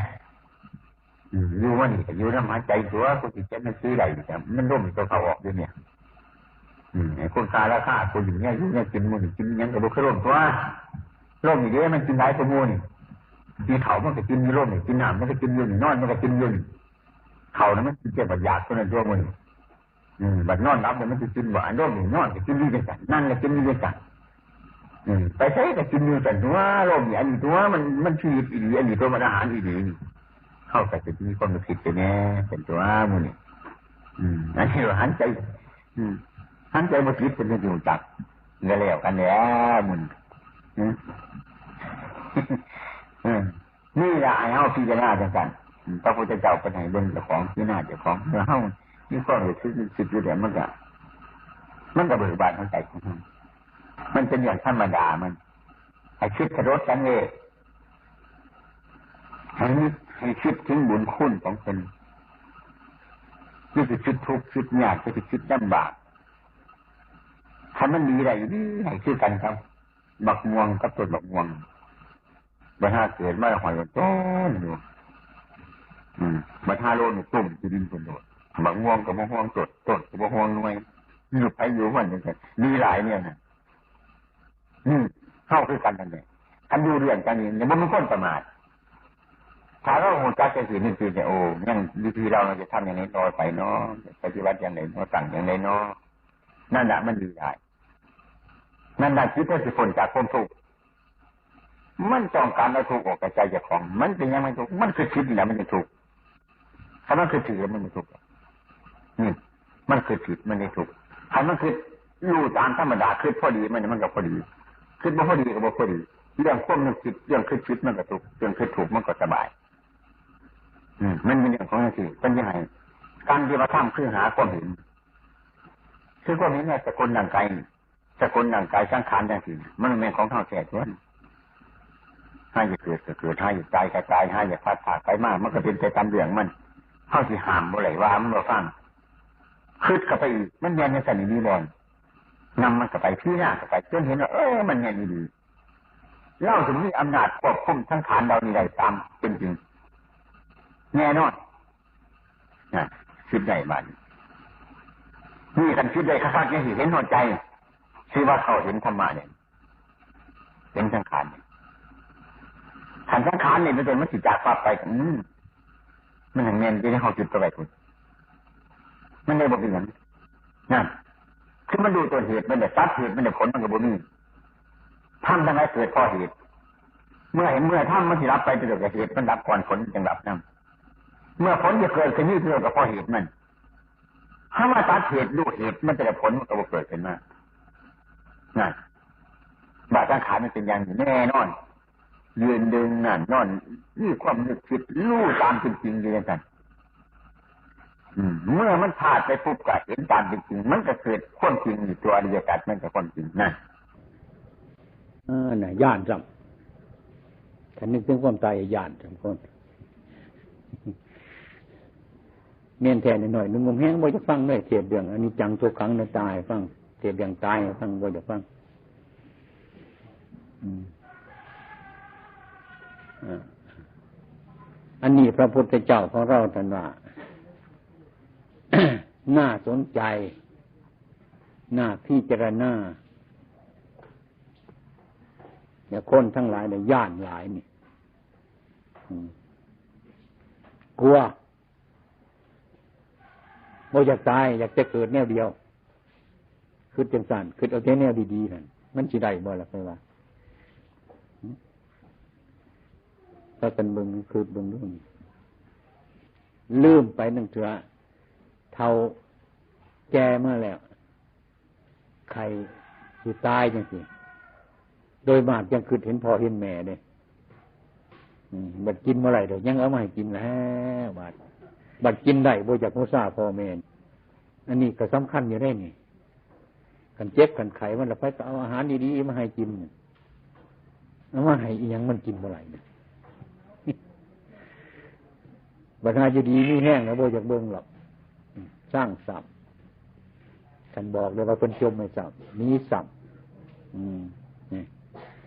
ອືມ ຢູ່ມານີ້ກໍຢູ່ນຳຫາຍໃຈຕົວະ ກູຊິຂຽນໜັງສືໄດ້ນີ້ ມັນລົມຕົວເຂົ້າອອກຢູ່ນີ້ ອືມ ໃຫ້ຄຸນຄ່າລາຄາ ກູຢູ່ແນວຢູ່ແນວກິນ ມື້ນີ້ກິນຫຍັງກໍບໍ່ຄືລົມຕົວະ ລົມນີ້ເດ້ ມັນກິນຫຼາຍກວ່າໝູ່ນີ້ ກິນເຂົ້າມັນກໍກິນຢູ່ ລົມນີ້ ກິນນ້ຳມັນກໍກິນຢູ່ນີ້ ນອນມັນກໍກິນຢູ່ນີ້ ເຂົ້ານະມັນກິນແກ່ບັດຢາກຕົວນັ້ນຕົວະມື້ນີ້ ອືມ ບັດນອນຫຼັບແລ້ວມັນຊິກິນບໍ່? ອາລົມນີ້ນອນກໍກິນຢູ່ຈັ່ງຊັ້ນ ນັ່ງກໍກິນຢູ່ຈັ່ງຊັ້ນ ອືມ ໄປໃສກໍກິນຢູ່ຊັ້ນຕົວະ ລົມນີ້ ອັນນີ້ຕົວະ ມັນ ມັນຊີວິດອີ່ຫຼີ ອັນນີ້ຕົວະ ມັນອາຫານອີ່ຫຼີ ເຮົາກໍຊິມີຄວາມຄິດໄປແດ່ຊັ້ນຕົວະມື້ນີ້ ອືມ ອັນນີ້ວ່າຫັນໃຈ ອືມ ຫັນໃຈບໍ່ຜິດ ເພິ່ນຊິຮູ້ຈັກ ກໍແລ້ວກັນແຫຼະມື້ນີ້ ອືມ ເອີ ນີ້ລະໃຫ້ເຮົາພິຈາລະນາຈັ່ງຊັ້ນ ອືມ ພະພຸດທະເຈົ້າເພິ່ນໃຫ້ເບິ່ງເຈົ້າຂອງ ພິຈາລະນາເຈົ້າຂອງ ເມື່ອເຮົາມີຄວາມຮູ້ສຶກນຶກຄິດຢູ່ແລ້ວ ມັນກະ ມັນກະເບີກບານຫົວໃຈຂອງເຮົາ ມັນເປັນເລື່ອງທຳມະດາ ມັນ ໃຫ້ຄິດສະຫຼົດສັງເວດ ໃຫ້ນຶກ ໃຫ້ຄິດເຖິງບຸນຄຸນຂອງເພິ່ນ ຢ່າໄປຄິດທຸກຄິດຍາກ ຢ່າໄປຄິດລຳບາກ ຄັນມັນດີໄດ້ອີ່ຫຼີ ໃຫ້ຄືກັນກັບ ບັກມ່ວງກັບຕົ້ນບັກມ່ວງ ບັດຫາເກີດມາຫ້ອຍຕົ້ນຢູ່ ອືມ ບັດຫາໂລດນີ້ ຕຸ້ມທີ່ດິນພຸ້ນໂລດ ບັກມ່ວງກໍບໍ່ຫ່ວງຕົ້ນ ຕົ້ນກໍບໍ່ຫ່ວງໜ່ວຍ ຢູ່ໃຜຢູ່ມັນຈັ່ງຊັ້ນ ດີຫຼາຍແນວນັ້ນ ອືມ ເຮົາຄືກັນນັ້ນແຫຼະ ຄັນຢູ່ເລື່ອງຈັ່ງນີ້ ບໍ່ມີຄົນປະໝາດ ຖ້າເຮົາຮູ້ຈັກຈັ່ງຊີ້ ນຶກຄິດແລ້ວ ໂອ້ ຍັງວິທີລາວຈະທຳຈັ່ງໃດຕໍ່ໄປເນາະ ປະຕິບັດຢ່າງໃດເນາະ ຕັ້ງຢ່າງໃດເນາະ ນັ້ນລະມັນດີຫຼາຍ ນັ້ນລະຈິດເຮົາຊິພົ້ນຈາກຄວາມທຸກ ມັນຕ້ອງການເອົາທຸກອອກຈາກໃຈເຈົ້າຂອງ ມັນເປັນຫຍັງມັນທຸກ ມັນຄິດຜິດນີ້ແຫຼະມັນຈຶ່ງທຸກ ຄັນມັນຄິດຖືກແລ້ວມັນບໍ່ທຸກ ນີ້ ມັນຄິດຜິດມັນໄດ້ທຸກ ຄັນມັນຄິດຮູ້ຕາມທຳມະດາ ຄິດພໍດີມັນ ມັນກໍພໍດີ ຄິດບໍ່ພໍດີກໍບໍ່ພໍດີ ເລື່ອງຄວາມນຶກຄິດ ເລື່ອງຄິດຜິດມັນກໍທຸກ ເລື່ອງຄິດຖືກມັນກໍສະບາຍ ອືມ ມັນເປັນເລື່ອງຂອງຈັ່ງຊີ້ ເພິ່ນຊິໃຫ້ ການປະຕິບັດທຳຄືຫາຄວາມເຫັນ ຄືຄວາມເຫັນໃນສະກົນຮ່າງກາຍ ສະກົນຮ່າງກາຍສັງຂານຈັ່ງຊີ້ ມັນບໍ່ແມ່ນຂອງເຮົາແທ້ຕົວະ ຫາຢາກເກີດກໍເກີດ ຫາຢາກຕາຍກໍຕາຍ ຫາຢາກພັດພາກໄປມາ ມັນກໍເປັນໄປຕາມເລື່ອງມັນ ເຮົາຊິຫ້າມບໍ່ໄດ້ ວ່າມັນບໍ່ຟັງ ຄິດເຂົ້າໄປອີກ ມັນແມ່ນຈັ່ງຊັ້ນອີ່ຫຼີບໍ່ ນຳມັນເຂົ້າໄປ ພິຈາລະນາເຂົ້າໄປ ຈົນເຫັນວ່າ ເອີ ມັນແມ່ນອີ່ຫຼີ ລາວຈະມີອຳນາດຄວບຄຸມສັງຂານເຫຼົ່ານີ້ໄດ້ຕາມເປັນຈິງ ແນ່ນອນ ນະ ຄິດໄດ້ບາດນີ້ ນີ້ຄັນຄິດໄດ້ຄັກໆ ຈັ່ງຊິເຫັນຮອດໃຈ ຊິວ່າເຂົ້າເຫັນທຳມະນີ້ ເຫັນສັງຂານນີ້ ຄັນສັງຂານນີ້ເປັນຕົ້ນ ມັນຊິຈາກປັບໄປ ອືມ ມັນຫັ້ນແມ່ນຢູ່ໃນເຮົາຄິດໄປໄວ້ພຸ້ນ ມັນເລີຍບໍ່ເປັນຫຍັງ ນັ້ນ ຄືມັນຮູ້ຕົ້ນເຫດມັນແລ້ວ ຕັດເຫດມັນແລ້ວ ຜົນມັນກໍບໍ່ມີ ທຳທັງຫຼາຍເກີດເພາະເຫດ ເມື່ອ ເມື່ອທຳມັນຊິດັບໄປ ເປັນຕົ້ນກໍເຫດມັນດັບກ່ອນ ຜົນມັນຈຶ່ງດັບນຳ ເມື່ອຜົນຈະເກີດຂຶ້ນມີເທື່ອກໍເພາະເຫດມັນ ຖ້າມາຕັດເຫດ ຮູ້ເຫດ ມັນຈະໄດ້ຜົນ ມັນກໍບໍ່ເກີດຂຶ້ນມາ ນັ້ນ ບາດສັງຂານມັນເປັນຢ່າງນີ້ແນ່ນອນ ຢືນ ເດີນ ນັ່ງ ນອນ ມີຄວາມນຶກຄິດ ຮູ້ຕາມເປັນຈິງຢູ່ຈັ່ງຊັ້ນ ອືມ ເມື່ອມັນພາດໄປປຸບ ກໍເຫັນຕາມເປັນຈິງ ມັນກໍເກີດຄວາມຈິງຢູ່ຕົວ ອະລິຍະສັດມັນກໍຄວາມຈິງນັ້ນ ເອີ ນະ ຢ້ານຊ້ຳ ຄັນນຶກເຖິງຄວາມຕາຍ ຢ້ານຊ້ຳຄົນ ແມ່ນແທ້ ນ້ອຍໆໜຸ່ມໆແຮງບໍ່ຢາກຟັງເລີຍ ເທດເລື່ອງອະນິດຈັງທຸກຂັງອະນັດຕາໃຫ້ຟັງ ເທດເລື່ອງຕາຍໃຫ້ຟັງ ບໍ່ຢາກຟັງ. ອືມ ອ່າ ອັນນີ້ພະພຸດທະເຈົ້າຂອງເຮົາທ່ານວ່າ ໜ້າສົນໃຈ ໜ້າພິຈາລະນາ ແລະ ຄົນທັງຫຼາຍໄດ້ຢ້ານຫຼາຍນີ້ ອືມ ກົວ ບໍ່ຢາກຕາຍ ຢາກແຕ່ເກີດແນວດຽວ ຄິດຈັ່ງຊັ້ນ ຄິດເອົາແຕ່ແນວດີໆນັ້ນ ມັນຊິໄດ້ບໍ່ລະ ຂ້ອຍວ່າ. ພາກັນເບິ່ງ ຄິດເບິ່ງດູ ລືມໄປໜຶ່ງເທື່ອ ເຖົ້າແກ່ມາແລ້ວ ໄຂ້ຊິຕາຍຈັ່ງຊີ້ ໂດຍມາກຍັງຄິດເຫັນພໍ່ເຫັນແມ່ເດ້. ອືມ ບັດກິນບໍ່ໄດ້ດອກ ຍັງເອົາມາໃຫ້ກິນແລ້ວ ບາດ ບັດກິນໄດ້ບໍ່ຢາກຮູ້ຊາພໍ່ແມ່. ອັນນີ້ກໍສຳຄັນຢູ່ເດ້ນີ້ ຄັນເຈັບຄັນໄຂ້ ມັນລະໃຜກໍເອົາອາຫານດີໆມາໃຫ້ກິນ ເອົາມາໃຫ້ອີ່ຫຍັງມັນກິນບໍ່ໄດ້ນະ. ບັດຫາຢູ່ດີມີແຮງແລ້ວບໍ່ຢາກເບິ່ງດອກ ສ້າງຊ້ຳ ຄັນບອກໄດ້ວ່າເພິ່ນຈົ່ມໃຫ້ຊ້ຳ ໜີຊ້ຳ. ອືມ ນີ້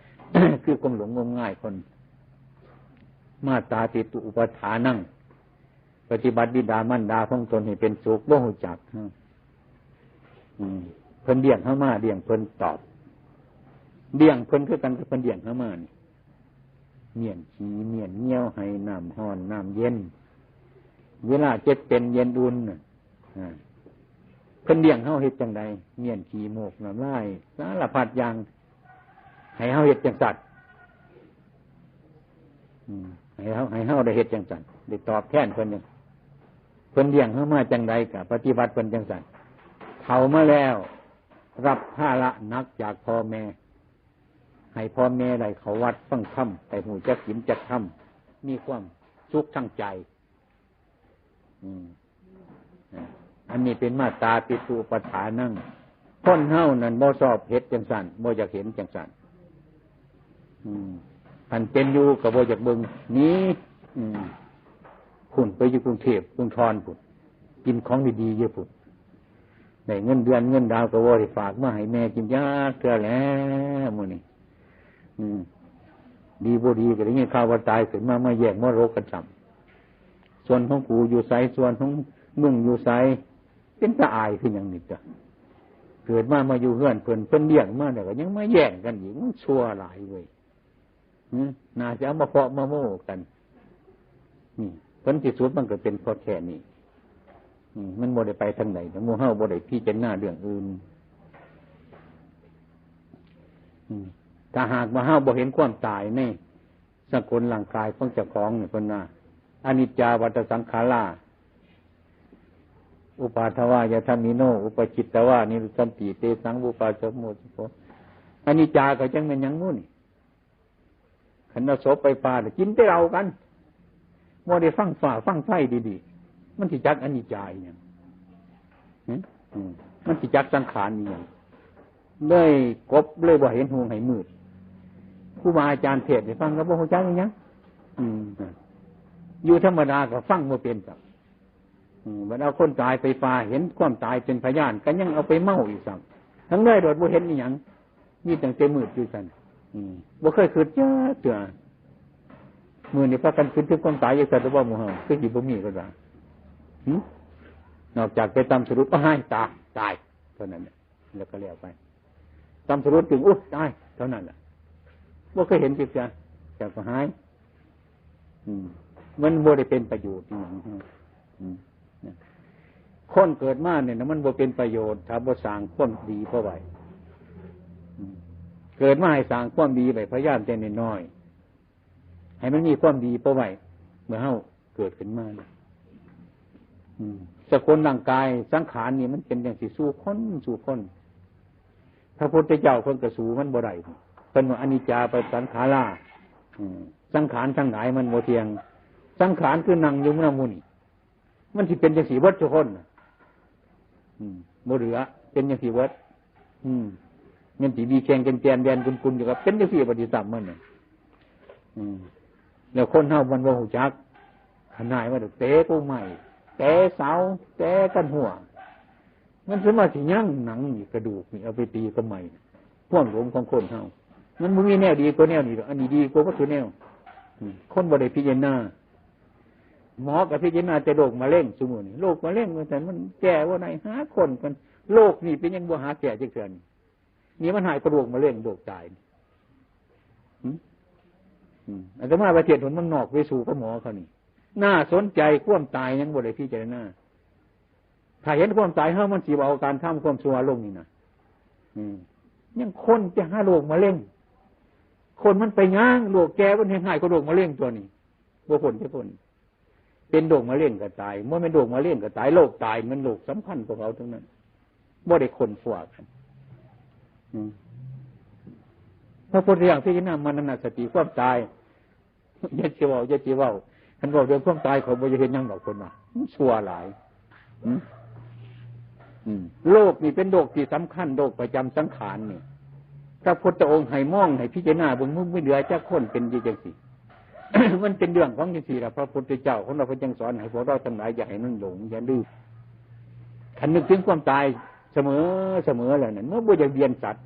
ຄືຄວາມຫຼົງງົມງາຍຄົນ ມາຕາປິຕຸອຸປະຖານັງ ປະຕິບັດບິດາມານດາຂອງຕົນໃຫ້ເປັນສຸກ ບໍ່ຮູ້ຈັກ. ອືມ ເພິ່ນລ້ຽງເຮົາມາ ລ້ຽງເພິ່ນຕອບ ລ້ຽງເພິ່ນຄືກັນກັບເພິ່ນລ້ຽງເຮົາມານີ້ ມ້ຽນຂີ້ມ້ຽນງຽວ ໃຫ້ນ້ຳຮ້ອນນ້ຳເຢັນ ເວລາເຈັບເປັນເຢັນອຸ່ນນະ. ອ່າ ເພິ່ນລ້ຽງເຮົາເຮັດຈັ່ງໃດ? ມ້ຽນຂີ້ມູກນ້ຳລາຍ ສາລະພັດຢ່າງ ໃຫ້ເຮົາເຮັດຈັ່ງຊັ້ນ. ອືມ ໃຫ້ເຮົາ ໃຫ້ເຮົາໄດ້ເຮັດຈັ່ງຊັ້ນ ໄດ້ຕອບແທນເພິ່ນ. ເພິ່ນລ້ຽງເຮົາມາຈັ່ງໃດ ກະປະຕິບັດເພິ່ນຈັ່ງຊັ້ນ. ເຖົ້າມາແລ້ວ ຮັບພາລະໜັກຈາກພໍ່ແມ່ ໃຫ້ພໍ່ແມ່ໄດ້ເຂົ້າວັດຟັງທຳ ໄດ້ຮູ້ຈັກສິນຈັກທຳ ມີຄວາມສຸກທາງໃຈ. ອືມ ອັນນີ້ເປັນມາຕາປິຕຸປະຖານັງ. ຄົນເຮົານັ້ນບໍ່ຊອບເຮັດຈັ່ງຊັ້ນ ບໍ່ຢາກເຫັນຈັ່ງຊັ້ນ. ອືມ ຄັນເປັນຢູ່ກໍບໍ່ຢາກເບິ່ງ ໜີ. ອືມ ພຸ້ນໄປຢູ່ກຸງເທບກຸງທອນພຸ້ນ ກິນຂອງດີໆຢູ່ພຸ້ນ ໄດ້ເງິນເດືອນເງິນດາວກໍບໍ່ໄດ້ຝາກມາໃຫ້ແມ່ກິນຈັກເທື່ອແລ້ວມື້ນີ້. ອືມ ດີບໍ່ດີກໍໄດ້ຍິນຂ່າວວ່າຕາຍຂຶ້ນມາ ມາແຍ່ງມໍລະດົກກັນຊ້ຳ. ສ່ວນຂອງກູຢູ່ໃສ? ສ່ວນຂອງມຶງຢູ່ໃສ? ເປັນຕາອາຍຄືຫຍັງນີ້ກະ ເກີດມາ ມາຢູ່ເຮືອນເພິ່ນ ເພິ່ນລ້ຽງມາແລ້ວກໍຍັງມາແຍ່ງກັນອີກ ມັນຊົ່ວຫຼາຍເວີຍ. ຫື ໜ້າຊິເອົາມາເພາະມາໂມ້ກັນ. ນີ້ ຜົນທີ່ສຸດມັນກໍເປັນເພາະແຄ່ນີ້. ນີ້ ມັນບໍ່ໄດ້ໄປທາງໃດ ແຕ່ໝູ່ເຮົາບໍ່ໄດ້ພິຈາລະນາເລື່ອງອື່ນ. ນີ້ ຖ້າຫາກວ່າເຮົາບໍ່ເຫັນຄວາມຕາຍໃນສະກົນຮ່າງກາຍຂອງເຈົ້າຂອງນີ້ ເພິ່ນວ່າ ອະນິດຈາວັດຕະສັງຂາລາ ອຸປາທະວາຍະທຳມິໂນ ອຸປະຈິດຕະວານິລຸດສັນຕິ ເຕສັງວູປາສະໂມ ສຸໂຂ. ອະນິດຈາກໍຈັ່ງແມ່ນຫຍັງໝູ່ນີ້? ຄັນເອົາສົບໄປປ່າ ແລ້ວກິນແຕ່ເຫຼົ້າກັນ ບໍ່ໄດ້ຟັງຟ້າຟັງໄຟດີໆ ມັນຊິຈັກອະນິດຈາອີ່ຫຍັງ? ຫຶ ອືມ ມັນຊິຈັກສັງຂານອີ່ຫຍັງ? ເລີຍກົບເລີຍບໍ່ເຫັນຮຸ່ງໃຫ້ມືດ. ຄູບາອາຈານເທດໃຫ້ຟັງກໍບໍ່ຮູ້ຈັກອີ່ຫຍັງ. ອືມ ຢູ່ທຳມະດາກໍຟັງບໍ່ເປັນຊ້ຳ. ອືມ ບັດເອົາຄົນຕາຍໄປປ່າ ເຫັນຄວາມຕາຍເປັນພະຍານ ກໍຍັງເອົາໄປເມົາອີກຊ້ຳ. ທັງໃດໂດດບໍ່ເຫັນອີ່ຫຍັງ ມີຕັ້ງແຕ່ມືດຢູ່ຊັ້ນ. ອືມ ບໍ່ເຄີຍຄິດຈັກເທື່ອ. ມື້ນີ້ພາກັນຄິດເຖິງຄວາມຕາຍຢູ່ຊັ້ນ ຫຼືບໍ່ໝູ່ເຮົາ? ຄືຊິບໍ່ມີ ເພິ່ນວ່າ. ຫຶ ນອກຈາກໄປຕ່ຳສະດຸດ ໂອ້ຍ ຕາຍ ຕາຍ ເທົ່ານັ້ນແຫຼະ ແລ້ວກໍແລ້ວໄປ. ຕ່ຳສະດຸດຈຶ່ງ ໂອ້ຍ ຕາຍ ເທົ່ານັ້ນແຫຼະ. ບໍ່ເຄີຍເຫັນຈັກເທື່ອ ແລ້ວກໍຫາຍ. ອືມ ມັນບໍ່ໄດ້ເປັນປະໂຫຍດອີ່ຫຍັງ. ອືມ ນະ ຄົນເກີດມານີ້ນະ ມັນບໍ່ເປັນປະໂຫຍດ ຖ້າບໍ່ສ້າງຄວາມດີພໍໄວ້. ອືມ ເກີດມາໃຫ້ສ້າງຄວາມດີໄວ້ພະຍານແຕ່ນ້ອຍໆ ໃຫ້ມັນມີຄວາມດີພໍໄວ້ ເມື່ອເຮົາເກີດຂຶ້ນມາ. ອືມ ສະກົນຮ່າງກາຍສັງຂານນີ້ ມັນເປັນຈັ່ງຊີ້ ສູ່ຄົນ ສູ່ຄົນ. ພະພຸດທະເຈົ້າເພິ່ນກໍສູ້ມັນບໍ່ໄດ້. ເພິ່ນວ່າ ອະນິດຈາປະສັງຂາລາ. ອືມ ສັງຂານທັງຫຼາຍມັນບໍ່ທ່ຽງ. ສັງຂານຄືນັ່ງຢູ່ນຳໝູ່ນີ້ ມັນຊິເປັນຈັ່ງຊີ້ເບິດທຸກຄົນ. ອືມ ບໍ່ເຫຼືອ ເປັນຈັ່ງຊີ້ເບິດ. ອືມ ມັນຊິມີແຂ່ງກັນແກ່ນແລ່ນກຸນໆຢູ່ ກໍເປັນຈັ່ງຊີ້ບັດນີ້ຊ້ຳມັນ. ອືມ ແລ້ວຄົນເຮົາມັນບໍ່ຮູ້ຈັກ ຂະໜາຍວ່າເຕະກົງໄມ້ ແຕະເສົາ ແຕະກັນຮົ້ວ ມັນສາມາດຊິຍັງໜັງນີ້ ກະດູກນີ້ ເອົາໄປຕີກັບໄມ້. ຄວາມຫຼົງຂອງຄົນເຮົາ ມັນບໍ່ມີແນວດີກວ່າແນວນີ້ດອກ. ອັນນີ້ດີກວ່າໝົດທຸກແນວ. ອືມ ຄົນບໍ່ໄດ້ພິຈາລະນາ. ໝໍກໍພິຈາລະນາແຕ່ໂລກມະເຮັງ. ຊຸມື້ນີ້ໂລກມະເຮັງວ່າຊັ້ນ ມັນແກ້ບໍ່ໄດ້ ຫາຄົນກັນ. ໂລກນີ້ເປັນຫຍັງບໍ່ຫາແກ້ຈັກເທື່ອນີ້? ນີ້ມັນຮ້າຍກວ່າໂລກມະເຮັງ ໂລກຕາຍນີ້. ຫືມ? ອືມ ອາດຕະມາໄປທຽບເບິ່ງເມືອງນອກ ໄປສູ້ກັບໝໍເຂົານີ້. ໜ້າສົນໃຈ ຄວາມຕາຍຍັງບໍ່ໄດ້ພິຈາລະນາ. ຖ້າເຫັນຄວາມຕາຍເຮົາ ມັນຊິເອົາການທຳຄວາມຊົ່ວລົງນີ້ນະ. ອືມ ຍັງຄົນຈະຫາໂລກມະເຮັງ. ຄົນມັນໄປຫຍັງ? ໂລກແກ່ມັນແຮ່ງຮ້າຍກວ່າໂລກມະເຮັງຕົວນີ້. ບໍ່ພົ້ນຈັກຄົນ. ເປັນໂລກມະເຮັງກໍຕາຍ, ບໍ່ແມ່ນໂລກມະເຮັງກໍຕາຍ, ໂລກຕາຍມັນໂລກສຳຄັນກວ່າເຂົາທັງນັ້ນ, ບໍ່ໄດ້ຄົ້ນຄວ້າກັນ. ອືມ ພະພຸດທະເຈົ້າພິຈາລະນາມານະສະຕິຄວາມຕາຍ. ຢ່າຊິເວົ້າ ຢ່າຊິເວົ້າ, ຄັນເວົ້າເລື່ອງຄວາມຕາຍ ຂ້ອຍບໍ່ຢາກເຮັດຫຍັງດອກ ເພິ່ນວ່າ ມັນຊົ່ວຫຼາຍ. ອືມ ອືມ ໂລກນີ້ເປັນໂລກທີ່ສຳຄັນ, ໂລກປະຈຳສັງຂານນີ້ ພະພຸດທະອົງໃຫ້ມອງ ໃຫ້ພິຈາລະນາເບິ່ງ, ມັນມີເຫຼືອຈັກຄົນເປັນຢູ່ຈັ່ງຊີ້? ມັນເປັນເລື່ອງຂອງຈັ່ງຊີ້ລະ. ພະພຸດທະເຈົ້າຂອງເຮົາ ເພິ່ນຈຶ່ງສອນໃຫ້ພວກເຮົາທັງຫຼາຍ ຢ່າໃຫ້ມັນຫຼົງ, ຢ່າລືມ. ຄັນນຶກເຖິງຄວາມຕາຍສະເໝີ ສະເໝີແລ້ວນັ້ນ ມັນບໍ່ຢາກບຽດບຽນສັດ,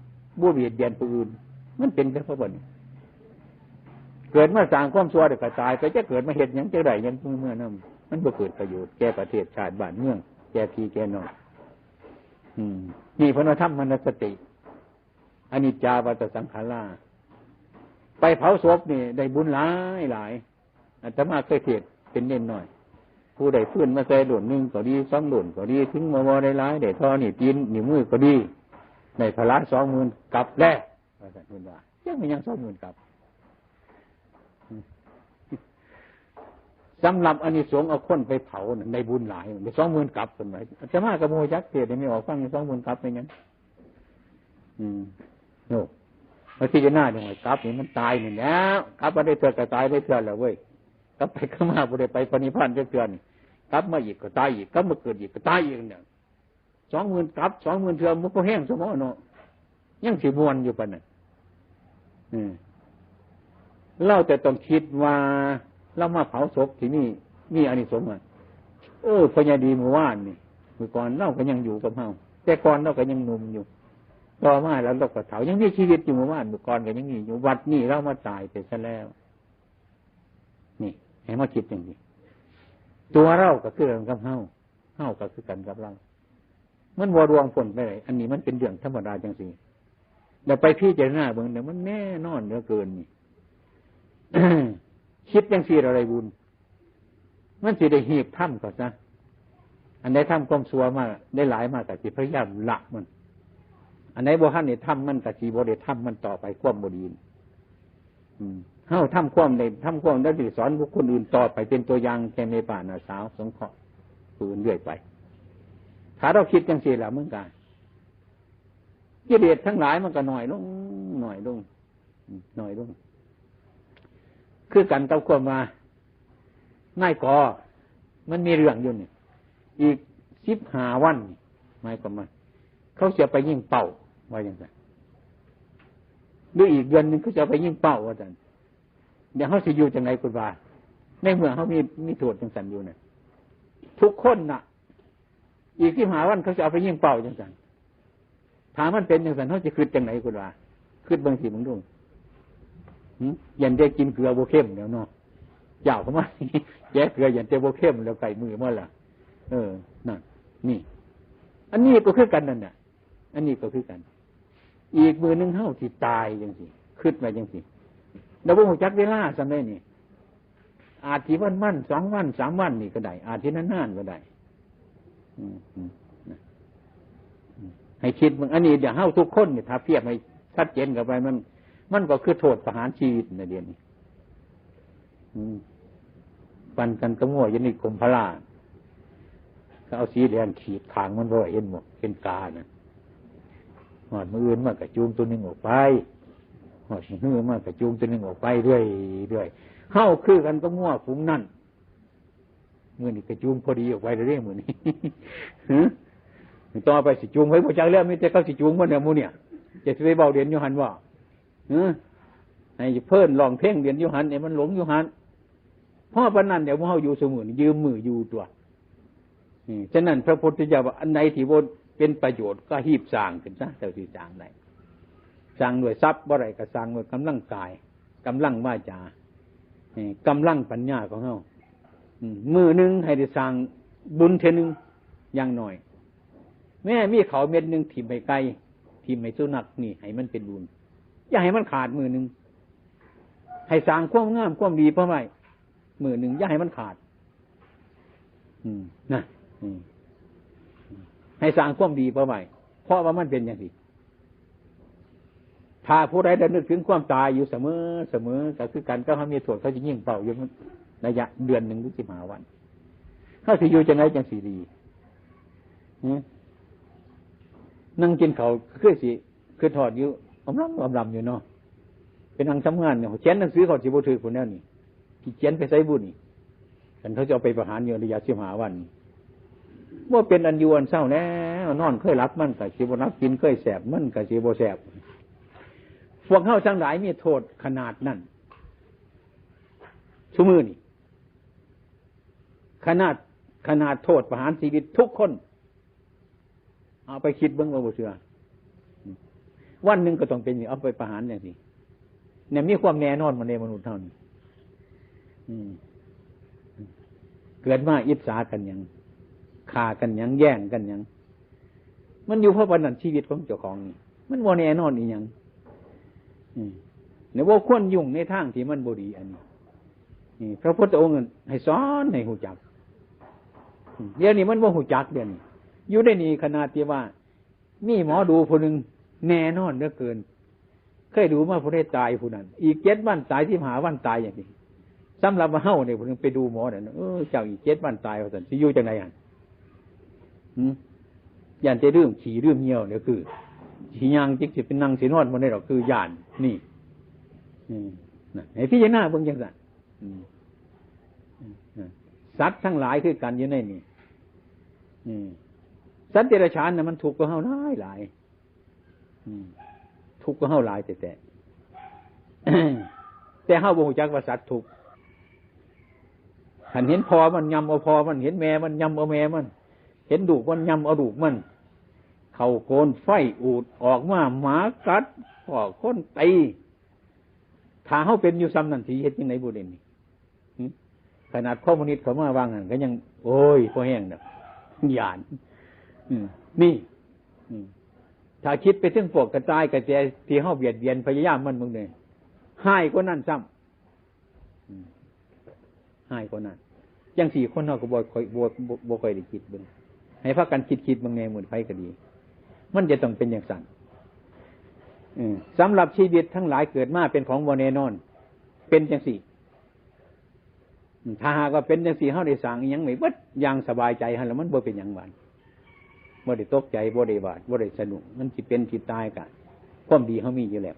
ບໍ່ບຽດບຽນຜູ້ອື່ນ, ມັນເປັນແບບນັ້ນ. ເກີດມາສ້າງຄວາມຊົ່ວແລ້ວກໍຕາຍ, ກໍຈະເກີດມາເຮັດຫຍັງ ຈະໄດ້ຫຍັງເມື່ອນຳ? ມັນບໍ່ເກີດປະໂຫຍດແກ່ປະເທດຊາດບ້ານເມືອງ, ແກ່ພີ່ແກ່ນ້ອງ. ອືມ ນີ້ເພິ່ນວ່າທຳມານະສະຕິ ອະນິດຈາວັດຕະສັງຂາລາ. ໄປເຜົາສົບນີ້ໄດ້ບຸນຫຼາຍໆ. ອາດຕະມາເຄີຍເທດເປັນເນນນ້ອຍ, ຜູ້ໃດຟື້ນມາໃສ່ໂດນໜຶ່ງກໍດີ ສອງໂດນກໍດີ, ເຖິງວ່າບໍ່ໄດ້ຫຼາຍ ໄດ້ທໍ່ນິ້ວຕີນ ນິ້ວມືກໍດີ, ໄດ້ພະລາສອງໝື່ນກັບແລ້ວ ວ່າຊັ້ນເພິ່ນວ່າ. ຈັກແມ່ນຫຍັງສອງໝື່ນກັບ? ສຳລັບອານິສົງເອົາຄົນໄປເຜົານັ້ນ ໄດ້ບຸນຫຼາຍ ໄດ້ສອງໝື່ນກັບ ເພິ່ນວ່າ. ອາດຕະມາກໍບໍ່ຮູ້ຈັກເທດໃຫ້ແມ່ອອກຟັງ ສອງໝື່ນກັບແມ່ນຫຍັງ? ອືມ ໂອ້ ມາພິຈາລະນາເບິ່ງວ່າກັບນີ້ມັນຕາຍນີ້ແຫຼ້ວ, ກັບມາໄດ້ເທື່ອກໍຕາຍໄດ້ເທື່ອແລ້ວເວີຍ. ກັບໄປກັບມາບໍ່ໄດ້ໄປພະນິບພານຈັກເທື່ອນີ້, ກັບມາອີກກໍຕາຍອີກ, ກັບມາເກີດອີກກໍຕາຍອີກນັ້ນ. ສອງໝື່ນກັບ ສອງໝື່ນເທື່ອ ມັນບໍ່ພໍແຮງຊະບໍເນາະ? ຍັງຊິມ່ວນຢູ່ປານນັ້ນ. ເອີ ລາວຈະຕ້ອງຄິດວ່າລາວມາເຜົາສົບທີ່ມີ ມີອານິສົງ. ເອີ ພໍ່ໃຫຍ່ດີມື້ວານນີ້ ມື້ກ່ອນລາວກໍຍັງຢູ່ກັບເຮົາ, ແຕ່ກ່ອນລາວກໍຍັງໜຸ່ມຢູ່, ຕໍ່ມາແລ້ວລາວກໍເຖົ້າ, ຍັງມີຊີວິດຢູ່. ມື້ວານ ມື້ກ່ອນກໍຍັງມີຢູ່, ບັດນີ້ລາວມາຕາຍໄປຊະແລ້ວ. ນີ້ ໃຫ້ມາຄິດຈັ່ງຊີ້, ຕົວລາວກໍຄືກັນກັບເຮົາ, ເຮົາກໍຄືກັນກັບລາວ. ມັນບໍ່ລ່ວງພົ້ນໄປໄດ້. ອັນນີ້ມັນເປັນເລື່ອງທຳມະດາຈັ່ງຊີ້. ແລ້ວໄປພິຈາລະນາເບິ່ງເດີ, ມັນແນ່ນອນເຫຼືອເກີນນີ້. ຄິດຈັ່ງຊີ້ລະໄດ້ບຸນ, ມັນຊິໄດ້ຮີບທຳເຂົ້າຊະ. ອັນໃດທຳຄວາມຊົ່ວມາໄດ້ຫຼາຍມາ ກໍຊິພະຍາຍາມລະມັນ, ອັນໃດບໍ່ທັນໄດ້ທຳ ມັນກໍຊິບໍ່ໄດ້ທຳມັນຕໍ່ໄປ ຄວາມບໍ່ດີ. ອືມ ເຮົາທຳຄວາມໄດ້ ທຳຄວາມໄດ້ ໄດ້ສອນບຸກຄົນອື່ນຕໍ່ໄປ ເປັນຕົວຢ່າງແກ່ແມ່ປ້ານ້າສາວ ສົງເຄາະຜູ້ອື່ນເລື້ອຍໄປ. ຖ້າເຮົາຄິດຈັ່ງຊີ້ແລ້ວ ມັນກໍກິເລດທັງຫຼາຍມັນກໍໜ້ອຍລົງ ໜ້ອຍລົງ ອືມ ໜ້ອຍລົງ. ຄືກັນກັບຄວາມວ່າ ນາຍກໍ ມັນມີເລື່ອງຢູ່ນີ້ ອີກສິບຫ້າວັນນີ້ ໝາຍຄວາມວ່າ ເຂົາຊິເອົາໄປຍິງເປົ້າ ວ່າຈັ່ງຊັ້ນ, ຫຼືອີກເດືອນໜຶ່ງເຂົາຊິເອົາໄປຍິງເປົ້າ ວ່າຊັ້ນ. ດຽວເຮົາຊິຢູ່ຈັ່ງໃດ ຄຸດວ່າ ໃນເມື່ອເຮົາມີ ມີໂທດຈັ່ງຊັ້ນຢູ່ນະ? ທຸກຄົນນະ ອີກສິບຫ້າວັນເຂົາຊິເອົາໄປຍິງເປົ້າຈັ່ງຊັ້ນ. ຖ້າມັນເປັນຈັ່ງຊັ້ນ ເຮົາຊິຄິດຈັ່ງໃດ ຄຸດວ່າ? ຄິດເບິ່ງຊິເບິ່ງດູ. ຫຶ? ຢ້ານແຕ່ກິນເກືອບໍ່ເຄັມແລ້ວເນາະ. ເຈົ້າເຂົ້າມາແຈກເກືອ ຢ້ານແຕ່ບໍ່ເຄັມແລ້ວ ໃກ້ມື້ມາລະ. ເອີ ນັ້ນ ນີ້ ອັນນີ້ກໍຄືກັນນັ້ນນະ. ອັນນີ້ກໍຄືກັນ. ອີກມື້ໜຶ່ງເຮົາຊິຕາຍຈັ່ງຊີ້ ຄິດໄວ້ຈັ່ງຊີ້. ແລ້ວບໍ່ຮູ້ຈັກເວລາສ່ຳໃດນີ້. ອາດຊິວັນໆ ສອງວັນ ສາມວັນນີ້ກໍໄດ້, ອາດຊິນານໆກໍໄດ້. ອືມ ອືມ ນະ ອືມ ໃຫ້ຄິດເບິ່ງ. ອັນນີ້ດຽວເຮົາທຸກຄົນນີ້ ຖ້າທຽບໃຫ້ຊັດເຈນເຂົ້າໄປ ມັນ ມັນກໍຄືໂທດປະຫານຊີວິດໃນດຽວນີ້. ອືມ ປັ່ນກັນກັບງົວຢູ່ໃນກົມພະລາ, ເຂົາເອົາສີແດງຂີດຂ້າງມັນໄວ້ ເຫັນບໍ່? ເປັນການະ. ຮອດມື້ອື່ນມາກໍຈູງຕົວໜຶ່ງອອກໄປ, ຮອດມື້ມາກໍຈູງຕົວໜຶ່ງອອກໄປເລື້ອຍໆ. ເຮົາຄືກັນກັບງົວຝູງນັ້ນ. ມື້ນີ້ກໍຈູງພໍດີອອກໄປແລ້ວເດ້ ມື້ນີ້. ຫື? ຕໍ່ໄປຊິຈູງໃຜບໍ່ຈັກແລ້ວ, ມີແຕ່ເຂົາຊິຈູງໝົດແລ້ວໝູ່ນີ້. ຈະຊິໄປເວົ້າເດັ່ນຢູ່ຫັ້ນບໍ່? ຫື? ໃຫ້ເພີ້ນຮ້ອງເພງເດັ່ນຢູ່ຫັ້ນ ໃຫ້ມັນຫຼົງຢູ່ຫັ້ນ. ພໍປານນັ້ນແລ້ວ ໝູ່ເຮົາຢູ່ຊຸມື້ນີ້ ຢືມມື້ຢູ່ຕົວະ. ອືມ ສະນັ້ນພະພຸດທະເຈົ້າວ່າ ອັນໃດທີ່ບໍ່ເປັນປະໂຫຍດກໍຮີບສ້າງຂຶ້ນຊະ ເຈົ້າຊິສ້າງໄດ້. ສ້າງດ້ວຍຊັບບໍ່ໄດ້ກໍສ້າງດ້ວຍກຳລັງກາຍ ກຳລັງວາຈາ ເອີ ກຳລັງປັນຍາຂອງເຮົາ. ອືມ ມື້ໜຶ່ງໃຫ້ໄດ້ສ້າງບຸນເທື່ອໜຶ່ງຢ່າງໜ້ອຍ. ແມ້ມີເຂົ້າເມັດໜຶ່ງຖິ້ມໃຫ້ໄກ່ ຖິ້ມໃຫ້ສຸນັກ ນີ້ໃຫ້ມັນເປັນບຸນ ຢ່າໃຫ້ມັນຂາດມື້ໜຶ່ງ. ໃຫ້ສ້າງຄວາມງາມຄວາມດີເອົາໄວ້ ມື້ໜຶ່ງຢ່າໃຫ້ມັນຂາດ. ອືມ ນະ ອືມ ໃຫ້ສ້າງຄວາມດີເອົາໄວ້ ເພາະວ່າມັນເປັນຈັ່ງຊີ້. ຖ້າຜູ້ໃດລະນຶກເຖິງຄວາມຕາຍຢູ່ສະເໝີ ສະເໝີ ກໍຄືກັນກັບເຮົາມີໂທດ ເຂົາຊິຍິງເປົ້າຢູ່ໄລຍະເດືອນໜຶ່ງຫຼືສິບຫ້າວັນ. ເຮົາຊິຢູ່ຈັ່ງໃດຈັ່ງຊິດີ? ຫື? ນັ່ງກິນເຂົ້າຄືຊິ ຄືທອດຢູ່ ອຳລຳອຳລຳຢູ່ເນາະ. ໄປນັ່ງທຳງານເນາະ ຂຽນໜັງສືເຂົາຊິບໍ່ຖືກພຸ້ນແນວນີ້ ຊິຂຽນໄປໃສບຸນີ້? ຄັນເຂົາຈະເອົາໄປປະຫານຢູ່ໄລຍະສິບຫ້າວັນ ບໍ່ເປັນອັນຢູ່ອັນເຊົາແລ້ວ. ນອນເຄີຍຫຼັບມັນກໍຊິບໍ່ຫຼັບ ກິນເຄີຍແຊບມັນກໍຊິບໍ່ແຊບ. ພວກເຮົາທັງຫຼາຍມີໂທດຂະໜາດນັ້ນຊຸມື້ນີ້ ຂະໜາດ ຂະໜາດໂທດປະຫານຊີວິດທຸກຄົນ. ເອົາໄປຄິດເບິ່ງວ່າບໍ່ເຊື່ອ ວັນໜຶ່ງກໍຕ້ອງເປັນ ເອົາໄປປະຫານຈັ່ງຊີ້. ແນວມີຄວາມແນ່ນອນມາໃນມະນຸດເຮົານີ້ ອືມ ເກີດມາອິດສາກັນຫຍັງ ຂ້າກັນຫຍັງ ແຍ່ງກັນຫຍັງ ມັນຢູ່ເພາະປານນັ້ນ. ຊີວິດຂອງເຈົ້າຂອງນີ້ມັນບໍ່ແນ່ນອນອີຫຍັງ. ອືມ ແລະບໍ່ຄວນຫຍຸ້ງໃນທາງທີ່ມັນບໍ່ດີ. ອັນນີ້ ນີ້ ພະພຸດທະອົງໃຫ້ສອນໃຫ້ຮູ້ຈັກ. ອືມ ດຽວນີ້ມັນບໍ່ຮູ້ຈັກ. ດຽວນີ້ຢູ່ໃນນີ້ ຂະໜາດທີ່ວ່າມີໝໍດູຜູ້ໜຶ່ງແນ່ນອນເຫຼືອເກີນ ເຄີຍດູມາຜູ້ໃດຕາຍຜູ້ນັ້ນ ອີກເຈັດວັນຕາຍ ສິບຫ້າວັນຕາຍ ຈັ່ງຊີ້. ສຳລັບວ່າເຮົານີ້ ຜູ້ໜຶ່ງໄປດູໝໍນັ້ນ ເອີ ເຈົ້າອີກເຈັດວັນຕາຍວ່າຊັ້ນ ຊິຢູ່ຈັ່ງໃດຫັ້ນ? ຫື? ຢ້ານແຕ່ລືມຂີ້ລືມຍ່ຽວ ແລ້ວຄືຊິຍ່າງ ຈັກຊິເປັນນັ່ງຊິນອນບໍ່ໄດ້ດອກ ຄືຢ້ານ. ນີ້ ອືມ ນະ ໃຫ້ພິຈາລະນາເບິ່ງຈັ່ງຊັ້ນ. ອືມ ອືມ ນະ ສັດທັງຫຼາຍຄືກັນຢູ່ໃນນີ້. ອືມ ສັດເດຍລະສານນະ ມັນທຸກກວ່າເຮົາຫຼາຍໆ. ອືມ ທຸກກວ່າເຮົາຫຼາຍແທ້ໆ ແຕ່ເຮົາບໍ່ຮູ້ຈັກວ່າສັດທຸກ. ຄັນເຫັນພໍ່ມັນຫຍ້ຳເອົາພໍ່ມັນ ເຫັນແມ່ມັນຫຍ້ຳເອົາແມ່ມັນ ເຫັນລູກມັນຫຍ້ຳເອົາລູກມັນ ເຂົ້າໂກນໄຟອູດອອກມາ ໝາກັດ ພໍ່ຄົນຕີ. ຖ້າເຮົາເປັນຢູ່ຊ່ຳນັ້ນ ຊິເຮັດຈັ່ງໃດບຸເດນີ້? ຫຶ? ຂະໜາດຄອມມູນິດເຂົ້າມາວ່າງນັ້ນກໍຍັງ ໂອ້ຍ ພໍແຮງດອກ ຢ້ານ. ອືມ ນີ້ ອືມ ຖ້າຄິດໄປເຖິງພວກກະຕ່າຍກະແຕທີ່ເຮົາບຽດບຽນພະຍາຍາມມັນເບິ່ງເດ້ ຮ້າຍກວ່ານັ້ນຊ້ຳ. ອືມ ຮ້າຍກວ່ານັ້ນ. ຈັ່ງຊີ້ຄົນເຮົາກໍບໍ່ຄ່ອຍ ບໍ່ ບໍ່ ບໍ່ຄ່ອຍໄດ້ຄິດເບິ່ງ. ໃຫ້ພາກັນຄິດໆເບິ່ງແດ່ ໝູ່ໃຜກໍດີ ມັນຈະຕ້ອງເປັນຈັ່ງຊັ້ນ. ເອີ ສຳລັບຊີວິດທັງຫຼາຍເກີດມາເປັນຂອງບໍ່ແນ່ນອນ ເປັນຈັ່ງຊີ້. ອືມ ຖ້າຫາກວ່າເປັນຈັ່ງຊີ້ ເຮົາໄດ້ສ້າງອີ່ຫຍັງໄວ້ເບິດຢ່າງສະບາຍໃຈຫັ້ນລະ ມັນບໍ່ເປັນຫຍັງຫວານ ບໍ່ໄດ້ຕົກໃຈ ບໍ່ໄດ້ຫວາດ ບໍ່ໄດ້ສະດຸ້ງ. ມັນຊິເປັນຊິຕາຍກະຄວາມດີເຮົາມີຢູ່ແລ້ວ.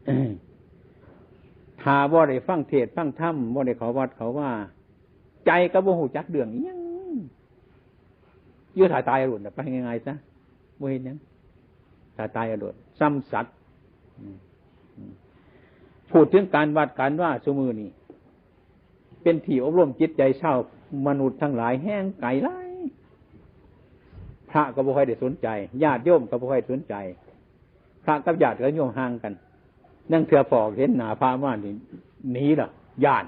ອືມ ຖ້າບໍ່ໄດ້ຟັງເທດຟັງທຳ ບໍ່ໄດ້ເຂົ້າວັດເຂົ້າວາ ໃຈກໍບໍ່ຮູ້ຈັກເລື່ອງອີ່ຫຍັງ. ຢູ່ຖ້າຕາຍໂລດນະ ໄປງ່າຍໆຊະ ບໍ່ເຮັດຫຍັງ ຖ້າຕາຍໂລດ ຊ່ຳສັດ. ອືມ ອືມ ພູດເຖິງການວັດການວາຊຸມື້ນີ້ ເປັນທີ່ອົບຮົມຈິດໃຈຊາວມະນຸດທັງຫຼາຍແຮງໄກຫຼາຍ. ພະກໍບໍ່ຄ່ອຍໄດ້ສົນໃຈ ຍາດໂຍມກໍບໍ່ຄ່ອຍສົນໃຈ. ພະກັບຍາດກໍໂຍມຫ່າງກັນ. ລາງເທື່ອພໍ້ເຫັນໜ້າພະມານີ້ໜີລະ ຢ້ານ.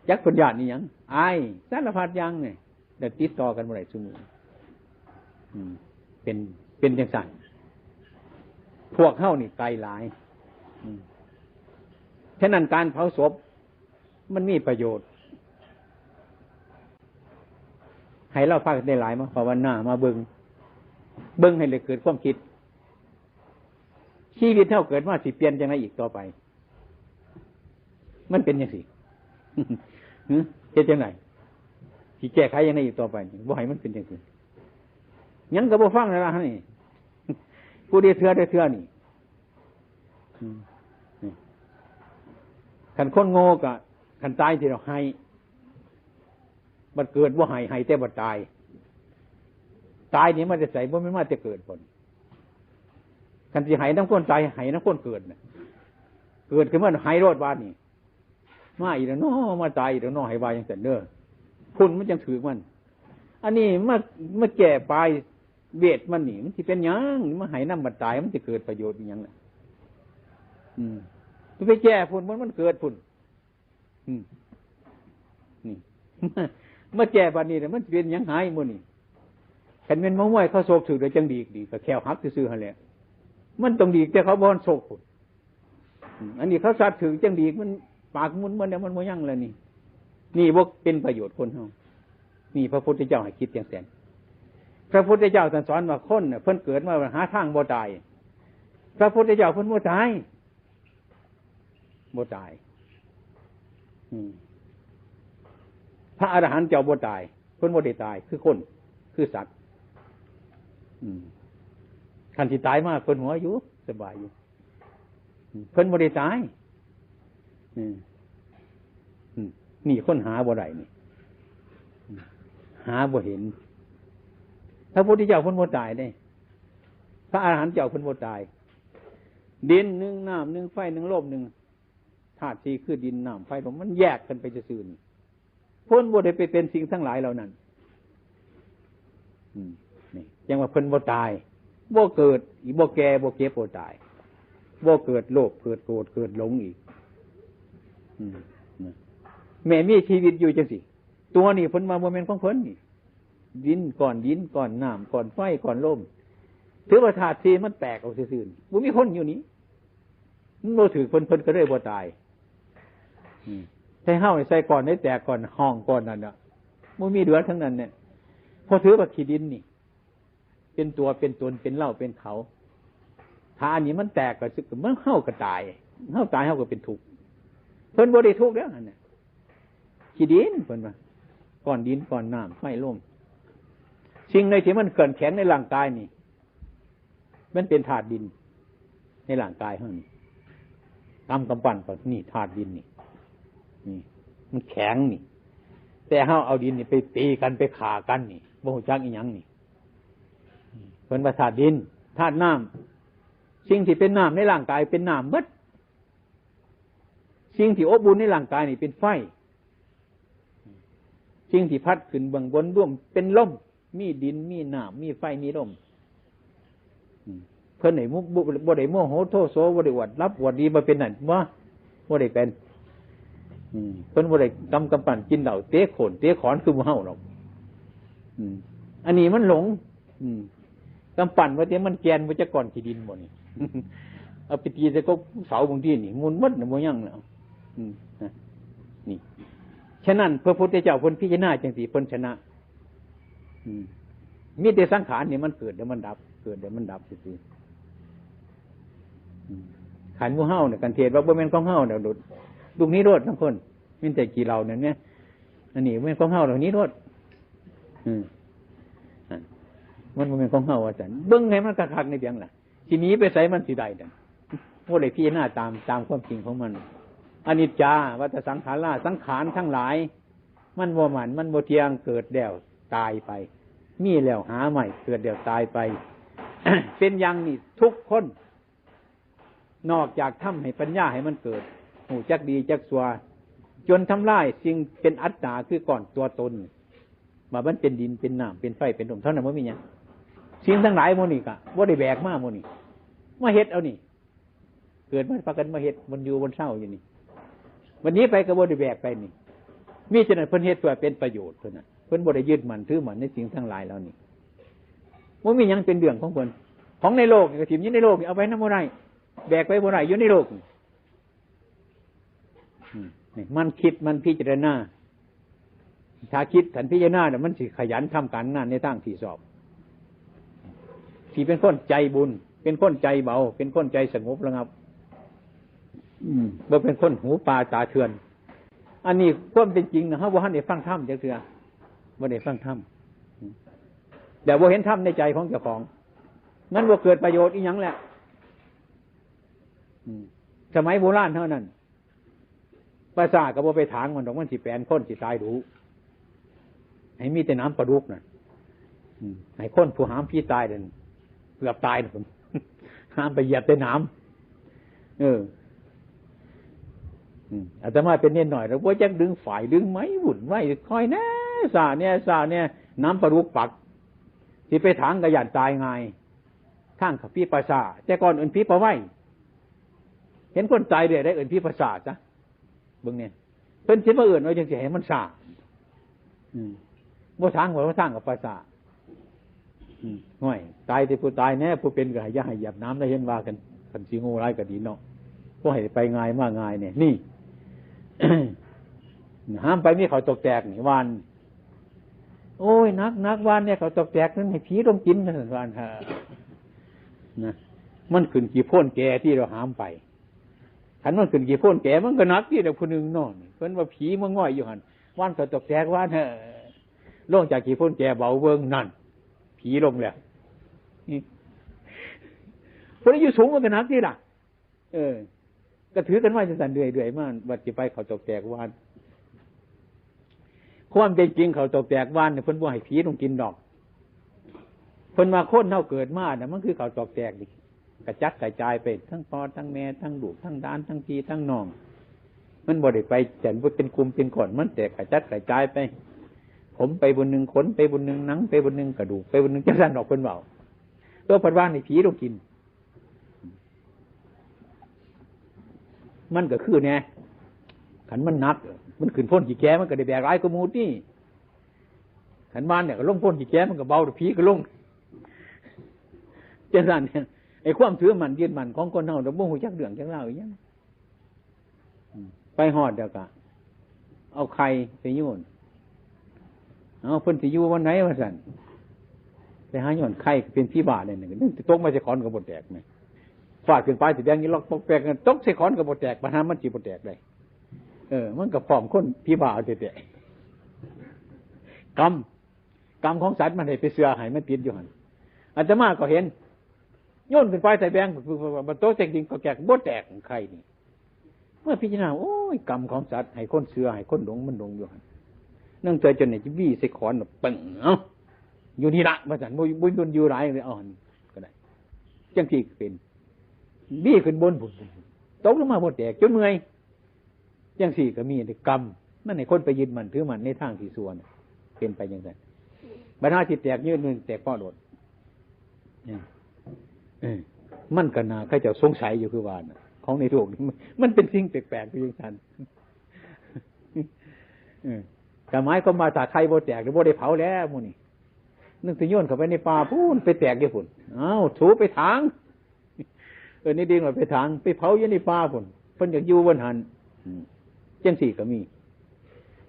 ຈັກເພິ່ນຢ້ານອີ່ຫຍັງ ອາຍ ສາລະພັດຢ່າງນີ້ ແລ້ວຕິດຕໍ່ກັນບໍ່ໄດ້ຊຸມື້. ອືມ ເປັນ ເປັນຈັ່ງຊັ້ນ. ພວກເຮົານີ້ໄກຫຼາຍ. ອືມ ສະນັ້ນການເຜົາສົບມັນມີປະໂຫຍດ. ໃຫ້ລາວພາກັນໄດ້ຫຼາຍມາພາວະນາ ມາເບິ່ງ ເບິ່ງໃຫ້ໄດ້ເກີດຄວາມຄິດ. ຊີວິດເຮົາເກີດມາຊິປ່ຽນຈັ່ງໃດອີກຕໍ່ໄປ? ມັນເປັນຈັ່ງຊີ້ ຫຶ? ເຮັດຈັ່ງໃດ? ຊິແກ້ໄຂຈັ່ງໃດອີກຕໍ່ໄປ? ບໍ່ໃຫ້ມັນເປັນຈັ່ງຊີ້. ຫຍັງກໍບໍ່ຟັງແລ້ວລະນີ້ ຜູ້ເດເທື່ອເດເທື່ອນີ້. ອືມ ນີ້ ຄັນຄົນໂງ່ກໍ ຄັນຕາຍຊິດອກໄຫ້ ບັດເກີດບໍ່ໄຫ້ ໄຫ້ແຕ່ບັດຕາຍ. ຕາຍນີ້ມາແຕ່ໃສ? ບໍ່ແມ່ນມາແຕ່ເກີດພຸ້ນ. ຄັນຊິໄຫ້ນຳຄົນຕາຍ ໄຫ້ນຳຄົນເກີດນະ. ເກີດຂຶ້ນມາໄຫ້ໂລດບາດນີ້. ມາອີກແລ້ວເນາະ ມາຕາຍອີກແລ້ວເນາະ ໃຫ້ວ່າຈັ່ງຊັ້ນເດີ. พุ้นมันจั่งถืกมัน อันนี้มา มาแก้ปลายเวทมันนี่ มันสิเป็นหยัง มาให้นำบัดตาย มันสิเกิดประโยชน์อีหยังล่ะ อืม ไปแก้พุ้น มัน มันเกิดพุ้น อืม นี่ มาแก้บัดนี้แล้วมันสิเป็นหยังหายหมดนี่ คันแม่นหมอมวยเขาโศกถืกแล้วจั่งดีก ดีก ก็แข้วหักซื่อๆหั่นแหละ มันต้องดีก แต่เขาบ่ทันโศกพุ้น อืม อันนี้เขาสัตว์ถืกจั่งดีก มันปากมุนหมดแล้ว มันบ่ยังแล้วนี่ นี่บ่เป็นประโยชน์คนเฮา นี่พระพุทธเจ้าให้คิดจั่งซั่น พระพุทธเจ้าท่านสอนว่าคนน่ะ เพิ่นเกิดมาหาทางบ่ตาย พระพุทธเจ้าเพิ่นบ่ตาย บ่ตาย อืม พระอรหันต์เจ้าบ่ตาย เพิ่นบ่ได้ตาย คือคน คือสัตว์ อืม คันสิตายมา เพิ่นหัวอยู่ สบายอยู่ อืม เพิ่นบ่ได้ตาย อืม อืม นี่คนหาบ่ได้นี่ อืม หาบ่เห็น พระพุทธเจ้าเพิ่นบ่ตายเด้ พระอรหันต์เจ้าเพิ่นบ่ตาย ดินหนึ่ง น้ำหนึ่ง ไฟหนึ่ง ลมหนึ่ง ธาตุสี่คือดิน น้ำ ไฟ ลม มันแยกกันไปซื่อๆนี่ เพิ่นบ่ได้ไปเป็นสิ่งทั้งหลายเหล่านั้น อืม นี่ จั่งว่าเพิ่นบ่ตาย บ่เกิด อีก บ่แก่ บ่เจ็บ บ่ตาย บ่เกิดโลภ เกิดโกรธ เกิดหลงอีก อืม นะ แม้มีชีวิตอยู่จั่งซี้ ตัวนี้เพิ่นว่าบ่แม่นของเพิ่นนี่ ดิน ก้อนดิน ก้อนน้ำ ก้อนไฟ ก้อนลม ถือว่าธาตุสี่มันแตกออกซื่อๆ บ่มีคนอยู่นี่ มันบ่ถืกเพิ่น เพิ่นก็เลยบ่ตาย อืม แต่เฮานี่ใส่ก้อนได้แตกก้อน ห้องก้อนนั่นน่ะ บ่มีเหลือทั้งนั้นเนี่ย เพราะถือว่าขี้ดินนี่ เป็นตัว เป็นตน เป็นเรา เป็นเขา ถ้าอันนี้มันแตกก็สึก มัน เฮาก็ตาย เฮาตาย เฮาก็เป็นทุกข์ เพิ่นบ่ได้ทุกข์แล้วนั่นน่ะ ขี้ดิน เพิ่นว่า ก้อนดิน ก้อนน้ำ ไฟ ลม สิ่งใดที่มันเคลื่อนแข็งในร่างกายนี่ มันเป็นธาตุดิน ในร่างกายเฮานี่ กำกำปั้นก็นี่ธาตุดินนี่ นี่ มันแข็งนี่ แต่เฮาเอาดินนี่ไปตีกัน ไปฆ่ากันนี่ บ่ฮู้จักอีหยังนี่ เพิ่นว่าธาตุดิน ธาตุน้ำ สิ่งที่เป็นน้ำในร่างกายเป็นน้ำหมด สิ่งที่อบอุ่นในร่างกายนี่เป็นไฟ สิ่งที่พัดขึ้นเบื้องบนดวงเป็นลม มีดิน มีน้ำ มีไฟ มีลม อืม เพิ่นได้บ่ บ่ได้โมโหโทโส บ่ได้อวดหลับอวดดี บ่เป็นนั่น บ่ บ่ได้เป็น อืม เพิ่นบ่ได้กำกำปั้นกินเหล้า เตะโข่น เตะขอนคือหมู่เฮาดอก อืม อันนี้มันหลง อืม กำปั้นว่าแต่มันแก่นมาจากก้อนขี้ดินบ่นี่ เอาไปตีใส่กกเสาบางทีนี่ มุนหมดน่ะ บ่ยังแล้ว อืม นะ นี่ ฉะนั้นพระพุทธเจ้าเพิ่นพิจารณาจั่งซี้ เพิ่นชนะ อืม มีแต่สังขารนี่มันเกิดแล้วมันดับ เกิดแล้วมันดับซื่อๆ อืม คันหมู่เฮาเนี่ย คันเทศน์ว่าบ่แม่นของเฮาเนี่ย ลุกหนีโลดทั้งคน มีแต่ขี้เหล้านั่นแหม อันนี้บ่แม่นของเฮาดอก หนีโลด อืม อัน มันบ่แม่นของเฮาว่าซั่น เบิ่งให้มันคักๆ ในเพียงล่ะ สิหนีไปไสมันสิได้นั่น บ่ได้พิจารณาตาม ตามความจริงของมัน อนิจจา วัฏฏะสังขารา สังขารทั้งหลาย มันบ่มั่น มันบ่เที่ยง เกิดแล้วตายไป มีแล้วหาใหม่ เกิดแล้วตายไป เป็นอย่างนี้ทุกคน นอกจากทำให้ปัญญาให้มันเกิด รู้จักดีจักชั่ว จนทำลายสิ่งเป็นอัตตา คือก้อนตัวตน ว่ามันเป็นดิน เป็นน้ำ เป็นไฟ เป็นลม เท่านั้นบ่มีหยัง สิ่งทั้งหลายหมู่นี้ก็บ่ได้แบกมาหมู่นี้ มาเฮ็ดเอานี่ เกิดมาพากันมาเฮ็ด มันอยู่มันเซาอยู่นี่ วันนี้ไปก็บ่ได้แบกไปนี่ มีฉะนั้นเพิ่นเฮ็ดเพื่อเป็นประโยชน์เท่านั้น เพิ่นบ่ได้ยึดมั่นถือมั่นในสิ่งทั้งหลายเหล่านี้ บ่มีหยังเป็นเรื่องของเพิ่น ของในโลกนี่ก็ถิ่มอยู่ในโลกนี่ เอาไปนำบ่ได้ แบกไปบ่ได้ อยู่ในโลกนี่ อืม นี่ มันคิด มันพิจารณา ถ้าคิด ถ้าพิจารณาแล้วมันสิขยันทำการงานในทางที่ชอบ สิเป็นคนใจบุญ เป็นคนใจเบา เป็นคนใจสงบระงับ อืม บ่เป็นคนหูป่าตาเถื่อน อันนี้ความเป็นจริงนะ เฮาบ่ทันได้ฟังธรรมจักเทื่อ บ่ได้ฟังธรรม อืม แล้วบ่เห็นธรรมในใจของเจ้าของ มันบ่เกิดประโยชน์อีหยังแล้ว อืม สมัยโบราณเท่านั้น ป่าช้าก็บ่ไปถางมันดอก มันสิแปนคนสิตายดุ ให้มีแต่หนามปลาดุกนั่น อืม ให้คนผู้หามผีตายนั่นเกือบตายนั่น หามไปเหยียบแต่หนาม เออ อืม อาตมาเป็นเณรน้อยแล้ว บ่จักดึงฝ้ายดึงไหม วุ่นวาย คอยแน่ ຊ້າແດ່ ຊ້າແດ່ ນຳປາດຸກປັກ ຊິໄປຖາງກໍຢ້ານຕາຍງ່າຍ. ທາງເຂົາຜີປ່າຊ້າ ແຕ່ກ່ອນເອີ້ນຜີປ່າໄວ ເຫັນຄົນຕາຍແດ່ໄດ້ເອີ້ນຜີປ່າຊ້າຊະ ເບິ່ງແດ່ ເພິ່ນຊິມາເອີ້ນວ່າຈັ່ງຊິໃຫ້ມັນຊ້າ ອືມ ບໍ່ທາງ ບໍ່ທາງກັບປາສາດ ອືມ ຫ້ວຍ ຕາຍແຕ່ຜູ້ຕາຍແດ່ ຜູ້ເປັນກໍໃຫ້ ຢ່າໃຫ້ຢຽບນ້ຳ ໄດ້ເຫັນວ່າກັນ ຄັນຊິໂງ່ຫຼາຍກໍດີເນາະ ບໍ່ໃຫ້ໄປງ່າຍມາງ່າຍແດ່ ນີ້ ຫາມໄປມີເຂົ້າຕົກແຕກນີ້ ຫວ່ານ ໂອ້ຍ ໜັກໆ ຫວ່ານແດ່ ເຂົ້າຕົກແຕກນັ້ນໃຫ້ຜີລົງກິນ ວ່າຊັ້ນ ຫວ່ານ ນະ ມັນຂຶ້ນຂີ້ໂພນແກ່ທີ່ເຮົາຫາມໄປ ຄັນມັນຂຶ້ນຂີ້ໂພນແກ່ ມັນກໍໜັກຕິລະຜູ້ໜຶ່ງເນາະ ເພິ່ນວ່າຜີມາງ່ອຍຢູ່ຫັ້ນ ຫວ່ານເຂົ້າຕົກແຕກ ຫວ່ານ ເອີ ລົງຈາກຂີ້ໂພນແກ່ເບົາເບິ່ງ ນັ້ນ ຜີລົງແລ້ວ ອື ຜູ້ໃດຢູ່ສູງມັນກໍໜັກຕິລະ ເອີ ກໍຖືກັນມາຈັ່ງຊັ້ນເລື້ອຍໆ ມາ ວ່າຊິໄປເຂົ້າຕົກແຕກ ຫວ່ານ ຄວາມເປັນຈິງເຂົ້າຕົກແຕກ ຫວ່ານ ເພິ່ນບໍ່ໃຫ້ຜີລົງກິນດອກ ເພິ່ນວ່າຄົນເຮົາເກີດມານະ ມັນຄືເຂົ້າຕົກແຕກນີ້ ກະຈັດກະຈາຍໄປ ທັງພໍ່ທັງແມ່ ທັງລູກທັງຫຼານ ທັງພີ່ທັງນ້ອງ ມັນບໍ່ໄດ້ໄປແຕ່ນ ບໍ່ເປັນກຸ່ມເປັນກ້ອນ ມັນແຕກກະຈັດກະຈາຍໄປ ຜົມໄປບ່ອນໜຶ່ງ ຂົນໄປບ່ອນໜຶ່ງ ໜັງໄປບ່ອນໜຶ່ງ ກະດູກໄປບ່ອນໜຶ່ງ ຈັ່ງຊັ້ນດອກ ເພິ່ນເວົ້າ ຕົວະເພິ່ນວ່າໃຫ້ຜີລົງກິນ ມັນກໍຄືແດ່ ຄັນມັນໜັກ ມັນຂຶ້ນໂພນຂີ້ແກ່ ມັນກໍໄດ້ແບກຫຼາຍກວ່າໝູ່ຕິ ຄັນຫວ່ານແລ້ວກໍລົງໂພນຂີ້ແກ່ ມັນກໍເບົາ ແລ້ວຜີກໍລົງ ຈັ່ງຊັ້ນ ໄອ້ຄວາມຖືໝັ້ນຍຶດໝັ້ນຂອງຄົນເຮົາ ບໍ່ຮູ້ຈັກເລື່ອງຈັກລາວອີ່ຫຍັງ ໄປຮອດແລ້ວກໍເອົາໄຂ່ໄປໂຍນ ເອົາ ເພິ່ນຊິຢູ່ວັນໃດ ວ່າຊັ້ນ ໄປຫາໂຍນໄຂ່ ເປັນຜີບ້າໄດ້ ຕົກມາໃສ່ຂອນກໍບໍ່ແຕກ ຟາດຂຶ້ນໄປຊິແດງຢູ່ລັອກປອກແປກ ຕົກໃສ່ຂອນກໍບໍ່ແຕກ ບັດຫາມັນຊິບໍ່ແຕກໄດ້ ເອີ ມັນກໍພ້ອມຄົນຜີບ້າເອົາແທ້ໆ ກຳ ກຳຂອງສັດມັນໃຫ້ໄປເຊື່ອໃຫ້ມັນຕິດຢູ່ຫັ້ນ ອາດຕະມາກໍເຫັນ ໂຍນຂຶ້ນໄປໃສ່ແບງ ມັນຕົກໃສ່ດິນກໍແກກ ບໍ່ແຕກໄຂ່ນີ້ ເມື່ອພິຈາລະນາ ໂອ້ຍ ກຳຂອງສັດ ໃຫ້ຄົນເຊື່ອໃຫ້ຄົນຫຼົງ ມັນຫຼົງຢູ່ຫັ້ນ ນາງເທື່ອຈົນໄດ້ບີໃສ່ຂອນ ປຶ້ງ ເອົາ ຢູ່ນີ້ລະ ວ່າຊັ້ນ ບໍ່ ບໍ່ຢູ່ຫຼາຍ ເອົາຫັ້ນກໍໄດ້ ຈັ່ງຊີ້ກໍເປັນ ບີຂຶ້ນບົນພຸ້ນ ຕົກລົງມາບໍ່ແຕກ ຈົນເມື່ອຍ ຈັ່ງຊີ້ກໍມີ ກຳມັນໃຫ້ຄົນໄປຍຶດໝັ້ນຖືໝັ້ນໃນທາງທີ່ຊົ່ວນະ ເປັນໄປຈັ່ງຊັ້ນ ບັນຫາທີ່ແຕກຍືດໜຶ່ງແຕກເພາະໂລດ ເອີ ມັນກໍໜ້າເຂົາເຈົ້າສົງໄສຢູ່ຄືວ່ານະ ຂອງໃນໂລກນີ້ ມັນເປັນສິ່ງແປກໆຢູ່ຈັ່ງຊັ້ນ ເອີ ກໍໝາຍຄວາມວ່າຖ້າໄຂ່ບໍ່ແຕກ ບໍ່ໄດ້ເຜົາແລ້ວໝູ່ນີ້ ໜຶ່ງຊິໂຍນເຂົ້າໄປໃນປ່າພຸ້ນ ໄປແຕກຢູ່ພຸ້ນ ເອົ້າ ຖືໄປຖາງ ເອີ້ນໃນດິນວ່າໄປຖາງ ໄປເຜົາຢູ່ໃນປ່າພຸ້ນ ເພິ່ນຢາກຢູ່ບ່ອນຫັ້ນ ອືມ ຈັ່ງຊີ້ກໍມີ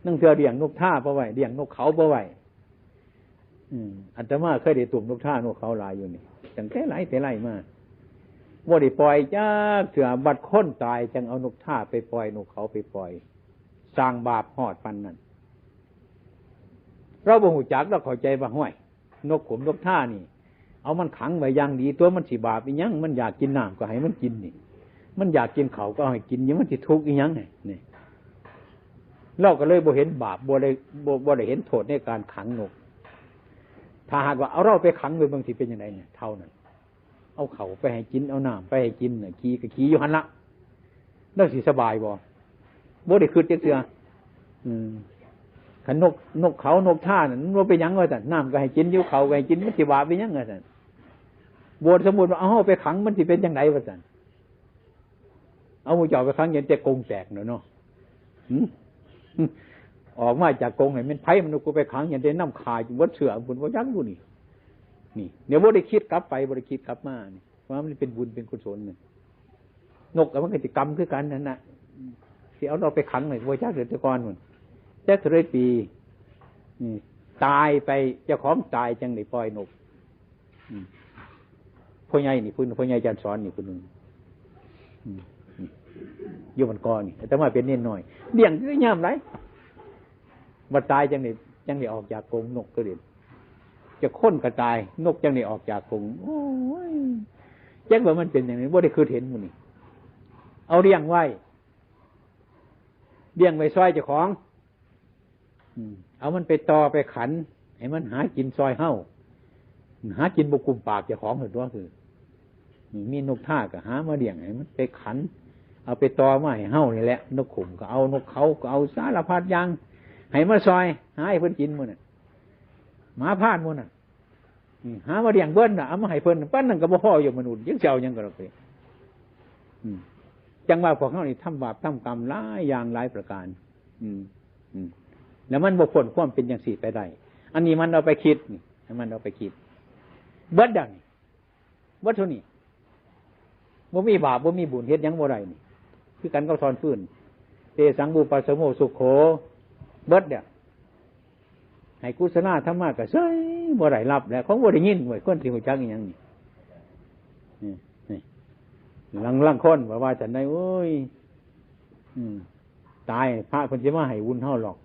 ລາງເທື່ອລ້ຽງນົກທາໄປໄວ້ ລ້ຽງນົກເຂົາໄປໄວ້ ອືມ ອາດຕະມາເຄີຍໄດ້ຕຸ້ມນົກທານົກເຂົາຫຼາຍຢູ່ນີ້ ຕັ້ງແຕ່ຫຼາຍແຕ່ຫຼາຍມາ ບໍ່ໄດ້ປ່ອຍຈັກເທື່ອ ບັດຄົນຕາຍຈັ່ງເອົານົກທາໄປປ່ອຍ ນົກເຂົາໄປປ່ອຍ ສ້າງບາບຮອດປານນັ້ນ ເຮົາບໍ່ຮູ້ຈັກ ເຮົາເຂົ້າໃຈວ່າ ຫ້ວຍ ນົກຂຸມນົກທານີ້ ເອົາມັນຂັງໄວ້ຢ່າງດີ ຕົວະ ມັນຊິບາບອີ່ຫຍັງ ມັນຢາກກິນນ້ຳກໍໃຫ້ມັນກິນນີ້ ມັນຢາກກິນເຂົ້າກໍເອົາໃຫ້ກິນ ມັນຊິທຸກອີ່ຫຍັງນີ້ ເຮົາກໍເລີຍບໍ່ເຫັນບາບ ບໍ່ໄດ້ ບໍ່ ບໍ່ໄດ້ເຫັນໂທດໃນການຂັງນົກ ຖ້າຫາກວ່າເອົາເຮົາໄປຂັງໄວ້ເບິ່ງ ຊິເປັນຈັ່ງໃດນີ້ ເທົ່ານັ້ນ ເອົາເຂົ້າໄປໃຫ້ກິນ ເອົານ້ຳໄປໃຫ້ກິນ ຂີ້ກໍຂີ້ຢູ່ຫັ້ນລະ ລາວຊິສະບາຍບໍ່? ບໍ່ໄດ້ຄິດຈັກເທື່ອ ອືມ ຄັນນົກ ນົກເຂົາ ນົກທານັ້ນ ມັນບໍ່ເປັນຫຍັງວ່າຊັ້ນ ນ້ຳກໍໃຫ້ກິນ ຢູ່ເຂົ້າກໍໃຫ້ກິນ ມັນຊິບາບເປັນຫຍັງວ່າຊັ້ນ ບວດ ສົມມຸດວ່າເອົາເຮົາໄປຂັງ ມັນຊິເປັນຈັ່ງໃດວ່າຊັ້ນ ເອົາໝູ່ເຈົ້າໄປຂັງ ຢ້ານແຕ່ກົງແຕກເນາະ ຫື ອອກມາຈາກກົງ ໃຫ້ແມ່ນໃຜມັນເອົາກູໄປຂັງ ຢ້ານແຕ່ນຳຂ້າຈົນໝົດເຊື້ອ ພຸ້ນ ບໍ່ຈັກຢູ່ນີ້ ນີ້ ດຽວບໍ່ໄດ້ຄິດກັບໄປ ບໍ່ໄດ້ຄິດກັບມານີ້ ວ່າມັນເປັນບຸນເປັນກຸສົນນີ້ ນົກກໍມັນກໍຊິກຳຄືກັນຫັ້ນນະ ຊິເອົາເຮົາໄປຂັງນີ້ ບໍ່ຈັກເດີ ແຕ່ກ່ອນພຸ້ນ ຈັກເທົ່າໃດປີ ອືມ ຕາຍໄປ ເຈົ້າຂອງຕາຍຈັ່ງໄດ້ປ່ອຍນົກ ອືມ ພໍ່ໃຫຍ່ນີ້ຜູ້ໜຶ່ງ ພໍ່ໃຫຍ່ຈັນສອນນີ້ຜູ້ໜຶ່ງ ອືມ ຢູ່ບ້ານກໍນີ້ ອາດຕະມາເປັນເນນນ້ອຍ ລ້ຽງແຕ່ຍາມໃດ ວ່າຕາຍຈັ່ງໄດ້ ຈັ່ງໄດ້ອອກຈາກກົງ ນົກກໍເດ້ ຈັກຄົນກໍຕາຍ ນົກຈັ່ງໄດ້ອອກຈາກກົງ ໂອ້ຍ ຈັກວ່າມັນເປັນຫຍັງ ບໍ່ໄດ້ຄິດເຫັນໝູ່ນີ້ ເອົາລ້ຽງໄວ້ ລ້ຽງໄວ້ຊ່ອຍເຈົ້າຂອງ ອືມ ເອົາມັນໄປຕໍ່ໄປຂັນ ໃຫ້ມັນຫາກິນຊ່ອຍເຮົາ ຫາກິນບໍ່ກຸ້ມປາກເຈົ້າຂອງໂລດຕົວະ ຄື ມີນົກທາກໍຫາມາລ້ຽງ ໃຫ້ມັນໄປຂັນ ເອົາໄປຕໍ່ມາໃຫ້ເຮົານີ້ແຫຼະ ນົກຂຸມກໍເອົາ ນົກເຂົາກໍເອົາ ສາລະພັດຢ່າງ ໃຫ້ມາຊ່ອຍ ຫາໃຫ້ເພິ່ນກິນມື້ນັ້ນ ໝາພານມື້ນັ້ນ ອືມ ຫາມາລ້ຽງເພິ່ນນະ ເອົາມາໃຫ້ເພິ່ນ ປານນັ້ນກໍບໍ່ພໍຢູ່ມະນຸດ ຍັງຊິເອົາຫຍັງກັນດອກເດ. ອືມ ຈັ່ງວ່າພວກເຮົານີ້ທຳບາບທຳກຳຫຼາຍຢ່າງຫຼາຍປະການ. ອືມ ອືມ ແລ້ວມັນບໍ່ພົ້ນຄວາມເປັນຈັ່ງຊີ້ໄປໄດ້. ອັນນີ້ມັນເອົາໄປຄິດ ນີ້ ໃຫ້ມັນເອົາໄປຄິດ ເບິດດຽວນີ້ ເບິດເທົ່ານີ້ ບໍ່ມີບາບ ບໍ່ມີບຸນ ເຮັດຫຍັງບໍ່ໄດ້ນີ້ ຄືກັນກັບທ່ອນຟືນ ເຕສັງ ວິປັດສະໂມ ສຸໂຂ ເບິດແລ້ວ. ໃຫ້ກຸສະລາທຳມາກໍເຊີຍ ບໍ່ໄດ້ຮັບແລ້ວ ຂອງບໍ່ໄດ້ຍິນເວີຍ ຄົນຊິຮູ້ຈັກອີຫຍັງນີ້. ນີ້ ນີ້ ລາງ ລາງຄົນວ່າ ວ່າຊັ້ນໄດ໋ ໂອ້ຍ ອືມ ຕາຍ ພະເພິ່ນຊິມາໃຫ້ບຸນເຮົາຫຼອກ.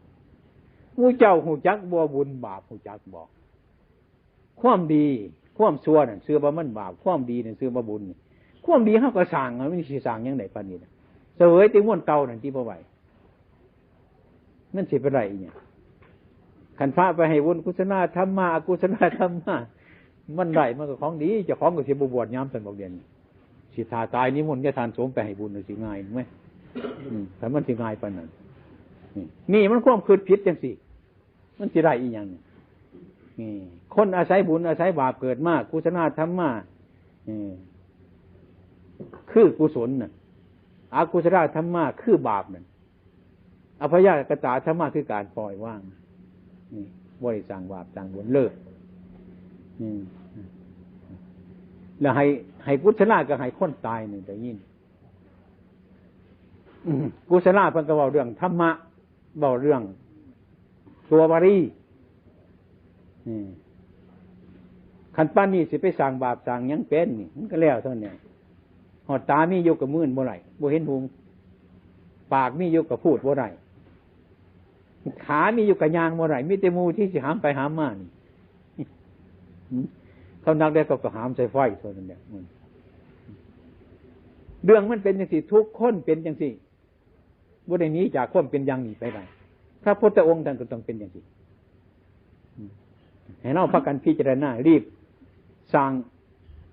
ໝູ່ເຈົ້າຮູ້ຈັກບໍ່ ບຸນບາບ ຮູ້ຈັກບໍ່? ຄວາມດີຄວາມຊົ່ວນັ້ນ ເຊື່ອວ່າມັນບາບ ຄວາມດີນັ້ນເຊື່ອວ່າບຸນ. ຄວາມດີເຮົາກໍສ້າງ ມັນຊິສ້າງຫຍັງໄດ້ປານນີ້ນະ ສະເຫວີຍແຕ່ມວນເກົ່ານັ້ນຕິບໍ່ໄຫວ ມັນຊິໄປໄດ້ອີຫຍັງ? ຄັນພະໄປໃຫ້ບຸນ ກຸສະລາທຳມາ ອະກຸສະລາທຳມາ ມັນໄດ້ ມັນກໍຂອງດີ ເຈົ້າຂອງກໍຊິບໍ່ບວດຍາມຊັ້ນ ບັກດຽວນີ້ ຊິຖ້າຕາຍນິມົນຍາທ່ານສົງໄປໃຫ້ບຸນ ຊິງ່າຍໄໝ? ອືມ ຄັນມັນຊິງ່າຍປານນັ້ນ ນີ້ ນີ້ມັນຄວາມຄິດຜິດຈັ່ງຊີ້ ມັນຊິໄດ້ອີຫຍັງນີ້? ນີ້ ຄົນອາໄສບຸນອາໄສບາບເກີດມາ ກຸສະລາທຳມາ ນີ້ ຄືກຸສົນນະ ອະກຸສະລາທຳມາຄືບາບນັ້ນ ອັບພະຍາກະຕາທຳມາຄືການປ່ອຍວາງ ນີ້ ບໍ່ໄດ້ສ້າງບາບສ້າງບຸນເລີຍ. ນີ້ ແລ້ວໃຫ້ ໃຫ້ກຸສະລາກໍໃຫ້ຄົນຕາຍນີ້ໄດ້ຍິນ ອືມ ກຸສະລາເພິ່ນກໍເວົ້າເລື່ອງທຳມະ ເວົ້າເລື່ອງຕົວວາລີ ອືມ ຄັນປານນີ້ຊິໄປສ້າງບາບສ້າງຫຍັງເປັນນີ້ ມັນກໍແລ້ວເທົ່ານັ້ນ. ຮອດຕາມີຢູ່ກໍມືນບໍ່ໄດ້ ບໍ່ເຫັນຫຸງ ປາກມີຢູ່ກໍພູດບໍ່ໄດ້ ຂາມີຢູ່ກໍຍ່າງບໍ່ໄດ້ ມີແຕ່ໝູ່ທີ່ຊິຫາມໄປຫາມມານີ້ ເຂົາໜັກແລ້ວເຂົາກໍຫາມໃສ່ໄຟເທົ່ານັ້ນແຫຼະ. ເລື່ອງມັນເປັນຈັ່ງຊີ້ ທຸກຄົນເປັນຈັ່ງຊີ້ ບໍ່ໄດ້ໜີຈາກຄວາມເປັນຢ່າງນີ້ໄປໄດ້. ພະພຸດທະອົງທ່ານກໍຕ້ອງເປັນຈັ່ງຊີ້. ໃຫ້ເຮົາພາກັນພິຈາລະນາ ລີບສ້າງ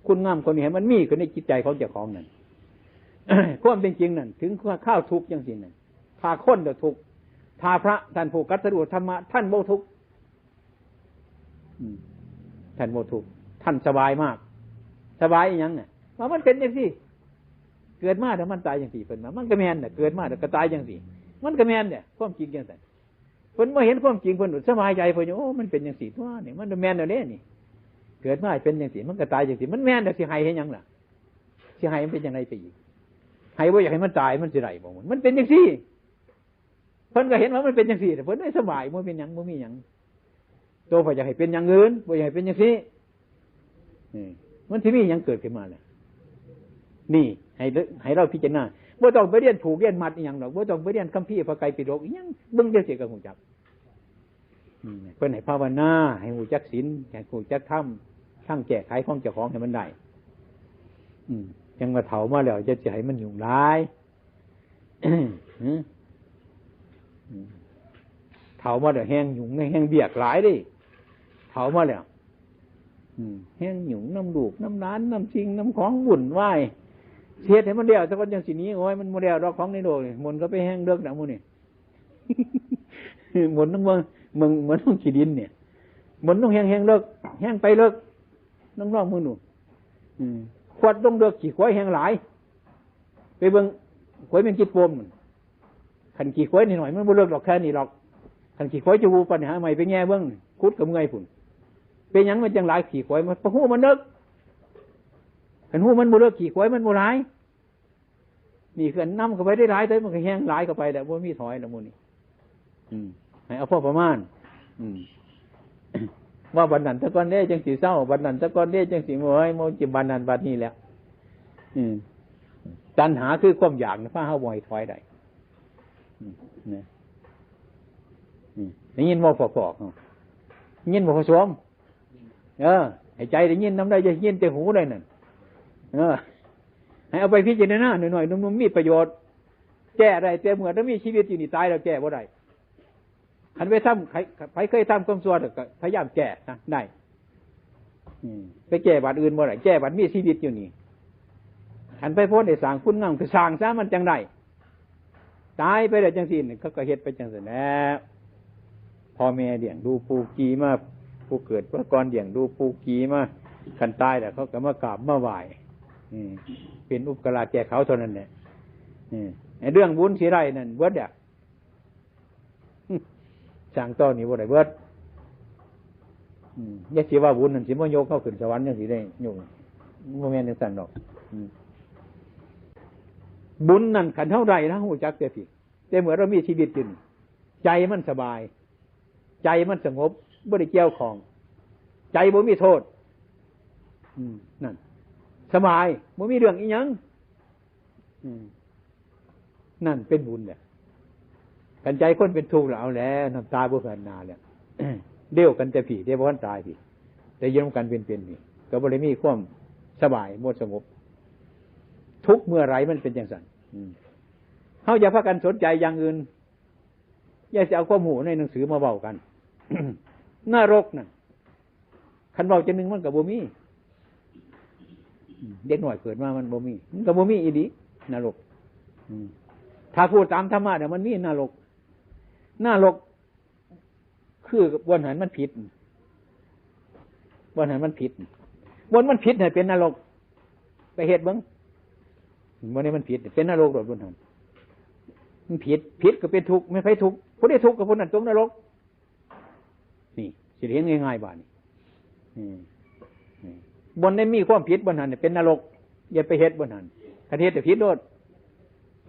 ຄຸນງາມຄົນດີໃຫ້ມັນມີຂຶ້ນໃນຈິດໃຈຂອງເຈົ້າຂອງນັ້ນ. ຄວາມເປັນຈິງນັ້ນ ເຖິງຄາວທຸກຈັ່ງຊີ້ນັ້ນ ຖ້າຄົນກໍທຸກ ຖ້າພະທ່ານຜູ້ກະຕັນຍູທຳມະ ທ່ານບໍ່ທຸກ. ອືມ ທ່ານບໍ່ທຸກ ທ່ານສະບາຍມາກ. ສະບາຍອີຫຍັງນະ? ວ່າມັນເປັນຈັ່ງຊີ້ ເກີດມາແລ້ວມັນຕາຍຈັ່ງຊີ້ ເພິ່ນວ່າ ມັນກໍແມ່ນນະ ເກີດມາແລ້ວກໍຕາຍຈັ່ງຊີ້ ມັນກໍແມ່ນເດ້ ຄວາມຈິງຈັ່ງຊັ້ນ. ເພິ່ນບໍ່ເຫັນຄວາມຈິງ ເພິ່ນສະບາຍໃຈ ເພິ່ນ ໂອ້ ມັນເປັນຈັ່ງຊີ້ຕົວະ ນີ້ມັນແມ່ນແລ້ວເດ້ນີ້ ເກີດມາເປັນຈັ່ງຊີ້ ມັນກໍຕາຍຈັ່ງຊີ້ ມັນແມ່ນແລ້ວ ຊິໃຫ້ເຮັດຫຍັງລະ? ຊິໃຫ້ມັນເປັນຈັ່ງໃດໄປອີກ? ໃຫ້ບໍ່ຢາກໃຫ້ມັນຕາຍ ມັນຊິໄດ້ບໍ່? ມັນເປັນຈັ່ງຊີ້ ເພິ່ນກໍເຫັນວ່າມັນເປັນຈັ່ງຊີ້ ເພິ່ນໄດ້ສະບາຍ ບໍ່ເປັນຫຍັງ ບໍ່ມີຫຍັງ. ໂຕເພິ່ນຢາກໃຫ້ເປັນຢ່າງອື່ນ ບໍ່ຢາກໃຫ້ເປັນຈັ່ງຊີ້ ນີ້ ມັນຊິມີຫຍັງເກີດຂຶ້ນມາລະ? ນີ້ ໃຫ້ ໃຫ້ລາວພິຈາລະນາ ບໍ່ຕ້ອງໄປຮຽນຜູກຮຽນມັດອີຫຍັງດອກ ບໍ່ຕ້ອງໄປຮຽນຄຳພີພະໄກປິດົກອີຫຍັງ ເບິ່ງຈັ່ງຊີ້ກໍຮູ້ຈັກ. ອືມ ເພິ່ນໃຫ້ພາວະນາ ໃຫ້ຮູ້ຈັກສິນ ໃຫ້ຮູ້ຈັກທຳ ທັງແກ້ໄຂຂອງເຈົ້າຂອງໃຫ້ມັນໄດ້. ອືມ ຈັ່ງວ່າເຖົ້າມາແລ້ວ ຢ່າຊິໃຫ້ມັນຫຍຸ້ງຫຼາຍ. ເຖົ້າມາແລ້ວແຮງຫຍຸ້ງ ແຮງວຽກຫຼາຍເດ້ ເຖົ້າມາແລ້ວ ອືມ ແຮງຫຍຸ້ງນຳລູກນຳຫຼານ ນຳສິ່ງນຳຂອງວຸ້ນວາຍ ຊິເຮັດໃຫ້ມັນແລ້ວຊະກ່ອນຈັ່ງຊິໜີ. ໂອ້ຍ ມັນບໍ່ແລ້ວດອກ ຂອງໃນໂລກນີ້ ໝົນກໍໄປແຮງເລິກນະໝູ່ນີ້ ໝົນລົງເບິ່ງ ເບິ່ງ ໝົນລົງຂີ້ດິນນີ້ ໝົນລົງແຮງໆເລິກ ແຮງໄປເລິກ ລອງໆເບິ່ງດູ ອືມ ຂວດລົງເລິກ ຂີ້ຄວາຍແຮງຫຼາຍ. ໄປເບິ່ງຂວາຍແມງຈີດປົມ ຄັນຂີ້ຄວາຍໜ້ອຍໆ ມັນບໍ່ເລິກດອກ ແຄ່ນີ້ດອກ. ຄັນຂີ້ຄວາຍຈະຫູປານນີ້ ຫາໄມ້ໄປແຍ່ເບິ່ງ ຂຸດກໍເມື່ອຍພຸ້ນ. ເປັນຫຍັງມັນຈັ່ງຫຼາຍຂີ້ຄວາຍ? ມັນ ເພາະຮູມັນເລິກ. ຄັນຮູມັນບໍ່ເລິກ ຂີ້ຄວາຍມັນບໍ່ຫຼາຍ. ນີ້ຄືນຳເຂົ້າໄປໄດ້ຫຼາຍເທື່ອ ມັນກໍແຮງຫຼາຍເຂົ້າໄປແລ້ວ ບໍ່ມີຖອຍແລ້ວໝູ່ນີ້. ອືມ ໃຫ້ເອົາພໍປະມານ. ອືມ ວ່າບັດນັ້ນຊະກ່ອນເດ້ ຈັ່ງຊິເຊົາ, ບັດນັ້ນຊະກ່ອນເດ້ ຈັ່ງຊິ ໂອ້ຍ ບໍ່ຊິບັດນັ້ນບັດນີ້ແລ້ວ. ອືມ ຕັນຫາຄືຄວາມຢາກນະ ພາເຮົາບໍ່ໃຫ້ຖອຍໄດ້. ອືມ ນະ ອືມ ໄດ້ຍິນບໍ່ ພວກ ພວກເຮົາ? ໄດ້ຍິນບໍ່ ພະສົມ? ເອີ ໃຫ້ໃຈໄດ້ຍິນນຳໄດ້ ຢ່າໄດ້ຍິນແຕ່ຫູໄດ້ນັ້ນ. ເອີ ໃຫ້ເອົາໄປພິຈາລະນາ ໜ້ອຍໆ ໜຸ່ມໆ ມີປະໂຫຍດ ແກ້ໄດ້ແຕ່ເມື່ອມີຊີວິດຢູ່ນີ້ ຕາຍແລ້ວແກ້ບໍ່ໄດ້. ຄັນໄປທຳ ໃຜ ໃຜເຄີຍທຳຄວາມຊົ່ວ ກໍພະຍາຍາມແກ້ນະ ໄດ້. ອືມ ໄປແກ້ບັດອື່ນບໍ່ໄດ້ ແກ້ບັດມີຊີວິດຢູ່ນີ້. ຄັນໄປພົ້ນໄດ້ສ້າງຄຸນງາມ ກໍສ້າງຊະ ມັນຈັ່ງໄດ້. ຕາຍໄປແລ້ວຈັ່ງຊີ້ ເຂົາກໍເຮັດໄປຈັ່ງຊັ້ນແຫຼະ. ພໍ່ແມ່ລ້ຽງດູປູກຈີ່ມາ ຜູ້ເກີດມາກ່ອນລ້ຽງດູປູກຈີ່ມາ ຄັນຕາຍແລ້ວເຂົາກໍມາກາບມາໄຫວ້ ເປັນອຸປະກາລະແກ່ເຂົາເທົ່ານັ້ນແຫຼະ. ເລື່ອງບຸນຊິໄດ້ນັ້ນເບິດແລ້ວ ສ້າງຕໍ່ນີ້ບໍ່ໄດ້ເບິດ. ຢ່າຊິວ່າບຸນນັ້ນຊິມາຍົກເຮົາຂຶ້ນສະຫວັນຈັ່ງຊິໄດ້ຍົກ ບໍ່ແມ່ນຈັ່ງຊັ້ນດອກ. ບຸນນັ້ນຄັນເຮົາໄດ້ນະ ເຮົາຮູ້ຈັກແຕ່ພີ້ ແຕ່ເມື່ອເຮົາມີຊີວິດຢູ່ນີ້ ໃຈມັນສະບາຍ ໃຈມັນສະຫງົບ ບໍ່ໄດ້ກ່ຽວຂ້ອງ ໃຈບໍ່ມີໂທດ ນັ້ນ ສະບາຍ ບໍ່ມີເລື່ອງອີ່ຫຍັງ ນັ້ນເປັນບຸນແຫຼະ. ຄັນໃຈຄົນເປັນທຸກແລ້ວ ເອົາແລ້ວ ນ້ຳຕາບໍ່ຜ່ານໜ້າແລ້ວ ດຽວກັນແຕ່ພີ້ ແຕ່ບໍ່ທັນຕາຍພີ້ ແຕ່ຢູ່ນຳກັນເປັນໆ ພີ້ ກໍບໍ່ໄດ້ມີຄວາມສະບາຍ ບໍ່ສະຫງົບ. ທຸກເມື່ອໃດມັນເປັນຈັ່ງຊັ້ນ. ເຮົາຢ່າພາກັນສົນໃຈຢ່າງອື່ນ ຢ່າຊິເອົາຄວາມຮູ້ໃນໜັງສືມາເວົ້າກັນ. ນະລົກນັ້ນ ຄັນເວົ້າຈັ່ງໜຶ່ງມັນກໍບໍ່ມີ ເດັກນ້ອຍເກີດມາມັນບໍ່ມີ ມັນກໍບໍ່ມີອີ່ຫຼີນະລົກ. ຖ້າເວົ້າຕາມທຳມະແລ້ວມັນມີນະລົກ ນະລົກຄືບ່ອນຫັ້ນມັນຜິດ ບ່ອນຫັ້ນມັນຜິດ ບ່ອນມັນຜິດໃຫ້ເປັນນະລົກ ໄປເຮັດເບິ່ງ ບ່ອນນີ້ມັນຜິດ ເປັນນະລົກໂລດບ່ອນຫັ້ນ ມັນຜິດ ຜິດກໍເປັນທຸກ ແມ່ນໃຜທຸກ ຜູ້ໃດທຸກກໍຜູ້ນັ້ນຕົກນະລົກ. ນີ້ ຊິໄດ້ເຫັນງ່າຍໆບາດນີ້ ບ່ອນໃດມີຄວາມຜິດບ່ອນນັ້ນເປັນນະລົກ ຢ່າໄປເຮັດບ່ອນນັ້ນ ຄັນເຮັດກໍຜິດໂລດ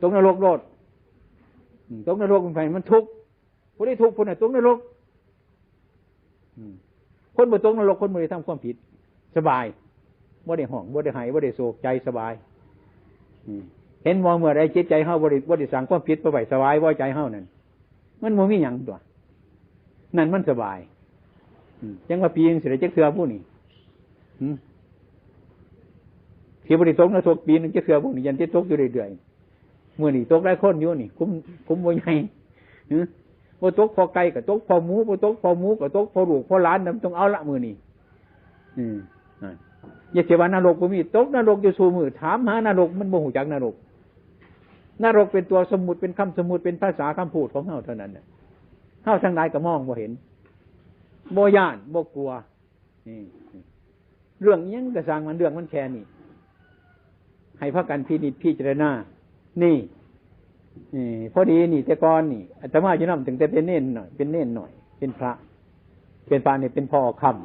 ຕົກນະລົກໂລດ. ຕົກນະລົກມັນໃຜ ມັນທຸກ ຜູ້ໃດທຸກຜູ້ນັ້ນຕົກນະລົກ. ຄົນບໍ່ຕົກນະລົກ ຄົນບໍ່ໄດ້ທຳຄວາມຜິດ ສະບາຍ ບໍ່ໄດ້ຮ້ອງ ບໍ່ໄດ້ໄຫ້ ບໍ່ໄດ້ໂສກ ໃຈສະບາຍ. ເຫັນບໍ່ ເມື່ອໃດຈິດໃຈເຮົາບໍ່ໄດ້ ບໍ່ໄດ້ສ້າງຄວາມຜິດໄປໄວ້ ສະບາຍບໍ່ ໃຈເຮົານັ້ນ ມັນບໍ່ມີຫຍັງຕົວະ ນັ້ນມັນສະບາຍ. ຈັ່ງວ່າປີໜຶ່ງຊິໄດ້ຈັກເທື່ອບຸນີ້ ທີ່ບໍ່ໄດ້ຕົກນະທົກປີໜຶ່ງຈັກເທື່ອບຸນີ້ ຢ້ານຊິຕົກຢູ່ເລື້ອຍໆ. ມື້ນີ້ຕົກຫຼາຍຄົນຢູ່ນີ້ ຄຸມ ຄຸມບໍ່ໃຫຍ່ ບໍ່ຕົກພໍ່ໄກ່ກໍຕົກພໍ່ໝູ ບໍ່ຕົກພໍ່ໝູກໍຕົກພໍ່ລູກພໍ່ຫຼານ ນຳຕ້ອງເອົາລະມື້ນີ້. ຢ່າຊິວ່ານະລົກບໍ່ມີ ຕົກນະລົກຢູ່ສູ່ມື້ ຖາມຫານະລົກ ມັນບໍ່ຮູ້ຈັກນະລົກ. ນະລົກເປັນຕົວສົມມຸດ ເປັນຄຳສົມມຸດ ເປັນພາສາຄຳພູດຂອງເຮົາເທົ່ານັ້ນ. ເຮົາທັງຫຼາຍກໍມອງບໍ່ເຫັນ ບໍ່ຢ້ານ ບໍ່ກົວ. ເລື່ອງອີ່ຫຍັງກໍຊ່າງມັນ ເລື່ອງມັນແຄ່ນີ້ ໃຫ້ພາກັນພິນິດພິຈາລະນາ. ນີ້ ພໍດີນີ້ ແຕ່ກ່ອນນີ້ອາດຕະມາຢູ່ນຳຕັ້ງແຕ່ເປັນເນນນ້ອຍ ເປັນເນນນ້ອຍ ເປັນພະ ເປັນພະນີ້ເປັນພໍ່ຄຳ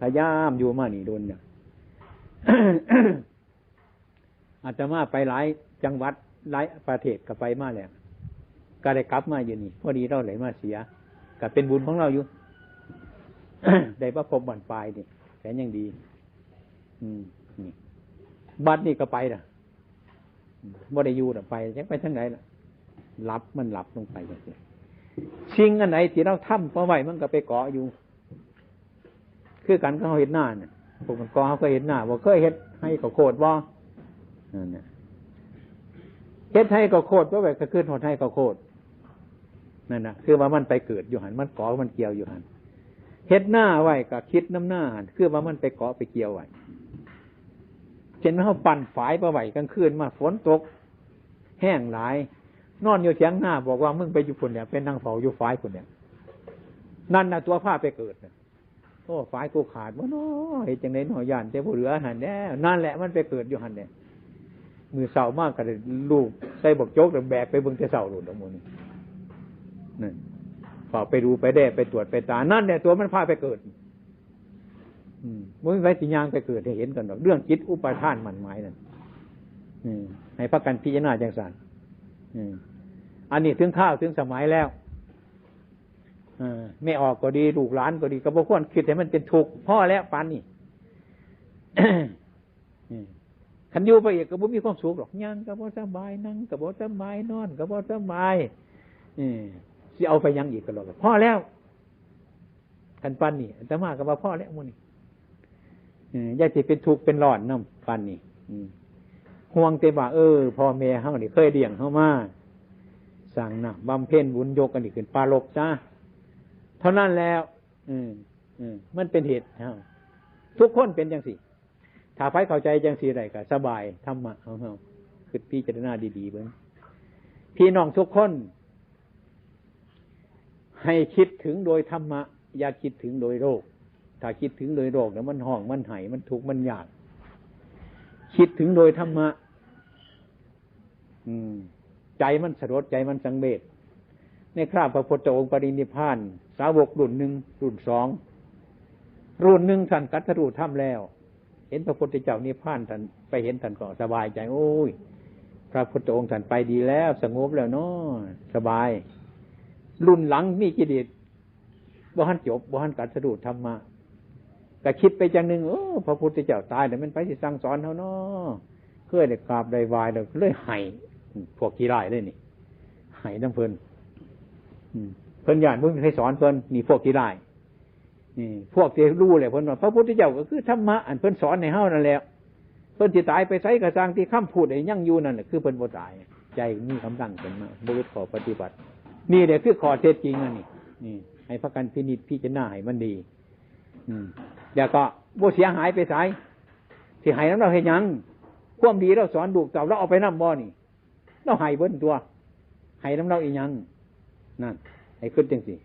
ພະຍາຍາມຢູ່ມານີ້ດົນແລ້ວ. ອາດຕະມາໄປຫຼາຍຈັງຫວັດ ຫຼາຍປະເທດກໍໄປມາແລ້ວ ກໍໄດ້ກັບມາຢູ່ນີ້ ພໍດີລາວໄດ້ມາເສຍ ກໍເປັນບຸນຂອງລາວຢູ່ ໄດ້ມາພົບບ້ານປາຍນີ້ ແຕ່ຍັງດີ. ອືມ ນີ້ ບັດນີ້ກໍໄປລະ ບໍ່ໄດ້ຢູ່ລະ ໄປ ຈັກໄປທາງໃດລະ ຫຼັບ ມັນຫຼັບລົງໄປຈັ່ງຊີ້. ສິ່ງອັນໃດທີ່ລາວທຳເອົາໄວ້ ມັນກໍໄປເກາະຢູ່ ຄືກັນກັບເຮົາເຮັດນານະ ພວກມັນກໍເຮົາເຄີຍເຮັດນາບໍ່ ເຄີຍເຮັດໄຮ່ເຂົ້າໂຄດບໍ່ ນັ້ນນະ ເຮັດໄຮ່ເຂົ້າໂຄດ ເພາະວ່າກໍຄືຮອດໄຮ່ເຂົ້າໂຄດ ນັ້ນນະ ຄືວ່າມັນໄປເກີດຢູ່ຫັ້ນ ມັນເກາະມັນກ່ຽວຢູ່ຫັ້ນ. ເຮັດນາໄວ້ກໍຄິດນຳນາ ຄືວ່າມັນໄປເກາະໄປກ່ຽວໄວ້. ເຊັ່ນເຮົາປັ່ນຝາຍໄປໄວ້ ກາງຄືນມາຝົນຕົກແຮງຫຼາຍ ນອນຢູ່ຖຽງນາ ບອກວ່າ ມຶງໄປຢູ່ພຸ້ນແຫຼະ ໄປນັ່ງເຝົ້າຢູ່ຝາຍພຸ້ນແຫຼະ ນັ້ນນະຕົວພາໄປເກີດນະ. ໂອ້ ຝາຍກູຂາດບໍ່ນໍ ເຮັດຈັ່ງໃດນໍ ຢ້ານແຕ່ບໍ່ເຫຼືອຫັ້ນແຫຼະ ນັ້ນແຫຼະ ມັນໄປເກີດຢູ່ຫັ້ນແຫຼະ. ມື້ເຊົ້າມາກໍໄດ້ລູບໃສ່ບັກຈົກ ແບກໄປເບິ່ງແຕ່ເຊົ້າໂລດດອກມື້ນີ້ ນັ້ນ ຝາກໄປດູໄປແລ ໄປຕວດໄປຕາ ນັ້ນແຫຼະຕົວມັນພາໄປເກີດ. ອືມ ບໍ່ມີໃຜຊິຍ່າງໄປເກີດໃຫ້ເຫັນກັນດອກ ເລື່ອງຈິດອຸປາທານໝັ້ນໝາຍນັ້ນ. ອືມ ໃຫ້ພາກັນພິຈາລະນາຈັ່ງຊັ້ນ. ອືມ ອັນນີ້ເຖິງຄາວເຖິງສະໄໝແລ້ວ ເອີ ແມ່ອອກກໍດີ ລູກຫຼານກໍດີ ກໍບໍ່ຄວນຄິດໃຫ້ມັນເປັນທຸກ ພໍແລ້ວປານນີ້. ອືມ ຄັນຢູ່ໄປອີກກໍບໍ່ມີຄວາມສຸກດອກ ຍ່າງກໍບໍ່ສະບາຍ ນັ່ງກໍບໍ່ສະບາຍ ນອນກໍບໍ່ສະບາຍ ເອີ ຊິເອົາໄປຫຍັງອີກກໍແລ້ວ ພໍແລ້ວ. ຄັນປານນີ້ອາດຕະມາກໍວ່າພໍແລ້ວມື້ນີ້ ເອີ ຢ່າຊິເປັນທຸກເປັນຮ້ອນນຳປານນີ້. ອືມ ຫ່ວງແຕ່ວ່າ ເອີ ພໍ່ແມ່ເຮົານີ້ເຄີຍລ້ຽງເຮົາມາ ສ້າງນາມບຳເພັນບຸນ ຍົກອັນນີ້ຂຶ້ນປາລົກຊະ ເທົ່ານັ້ນແລ້ວ. ເອີ ເອີ ມັນເປັນເຫດໃຫ້ເຮົາ ທຸກຄົນເປັນຈັ່ງຊີ້. ຖ້າໃຜເຂົ້າໃຈຈັ່ງຊີ້ໄດ້ກໍສະບາຍ ທຳມະຂອງເຮົາ ຄິດພິຈາລະນາດີໆເບິ່ງ ພີ່ນ້ອງທຸກຄົນ ໃຫ້ຄິດເຖິງໂດຍທຳມະ, ຢ່າຄິດເຖິງໂດຍໂລກ. ຖ້າຄິດເຖິງໂດຍໂລກແລ້ວ ມັນຮ້ອງ ມັນໄຫ້ ມັນທຸກ ມັນຍາກ. ຄິດເຖິງໂດຍທຳມະ ອືມ ໃຈມັນສະຫຼົດ ໃຈມັນສັງເວດ. ໃນຄາວພະພຸດທະອົງປະລິນິບພານ ສາວົກລຸ້ນໜຶ່ງ ລຸ້ນສອງ ລຸ້ນໜຶ່ງ ທ່ານຕັດສະຮູ້ທຳແລ້ວ ເຫັນພະພຸດທະເຈົ້ານິບພານ, ທ່ານໄປເຫັນ ທ່ານກໍສະບາຍໃຈ, ໂອ້ຍ ພະພຸດທະອົງທ່ານໄປດີແລ້ວ ສະຫງົບແລ້ວເນາະ ສະບາຍ. ລຸ້ນຫຼັງມີກິເລດ ບໍ່ທັນຈົບ ບໍ່ທັນຕັດສະຮູ້ທຳມະ ກໍຄິດໄປຈັ່ງໜຶ່ງ, ໂອ້ ພະພຸດທະເຈົ້າຕາຍແລ້ວ ແມ່ນໃຜຊິສັ່ງສອນເຮົາເນາະ? ເຄີຍໄດ້ກາບໄດ້ໄຫວ້ແລ້ວ ເລີຍໄຫ້. ພວກຂີ້ຮ້າຍເດ້ນີ້ ໄຫ້ນຳເພິ່ນ. ອືມ ເພິ່ນຢ້ານບໍ່ມີໃຜສອນເພິ່ນ. ນີ້ພວກຂີ້ຮ້າຍ. ນີ້ພວກທີ່ຮູ້ແລ້ວ ເພິ່ນວ່າພະພຸດທະເຈົ້າກໍຄືທຳມະ ອັນເພິ່ນສອນໃຫ້ເຮົານັ້ນແຫຼະ. ເພິ່ນຊິຕາຍໄປໃສກໍຊ່າງ ທີ່ຄຳພູດຍັງຢູ່ນັ້ນແຫຼະ ຄືເພິ່ນບໍ່ຕາຍ. ໃຈມີກຳລັງຂຶ້ນມາ ບໍ່ເຮັດຂໍ້ປະຕິບັດ. ນີ້ແຫຼະຄືຂໍ້ເທັດຈິງອັນນີ້. ນີ້ໃຫ້ພາກັນພິນິດພິຈາລະນາໃຫ້ມັນດີ. ອືມ ແລ້ວກໍບໍ່ເສຍຫາຍໄປໃສ. ຊິໃຫ້ນຳລາວເຮັດຫຍັງ? ຄວາມດີລາວສອນລູກເຕົ້າ ລາວເອົາໄປນຳບໍ່ນີ້? ລາວໃຫ້ເບິດຕົວະ ໃຫ້ນຳລາວອີ່ຫຍັງ? ນັ້ນ ໃຫ້ຄິດຈັ່ງຊີ້.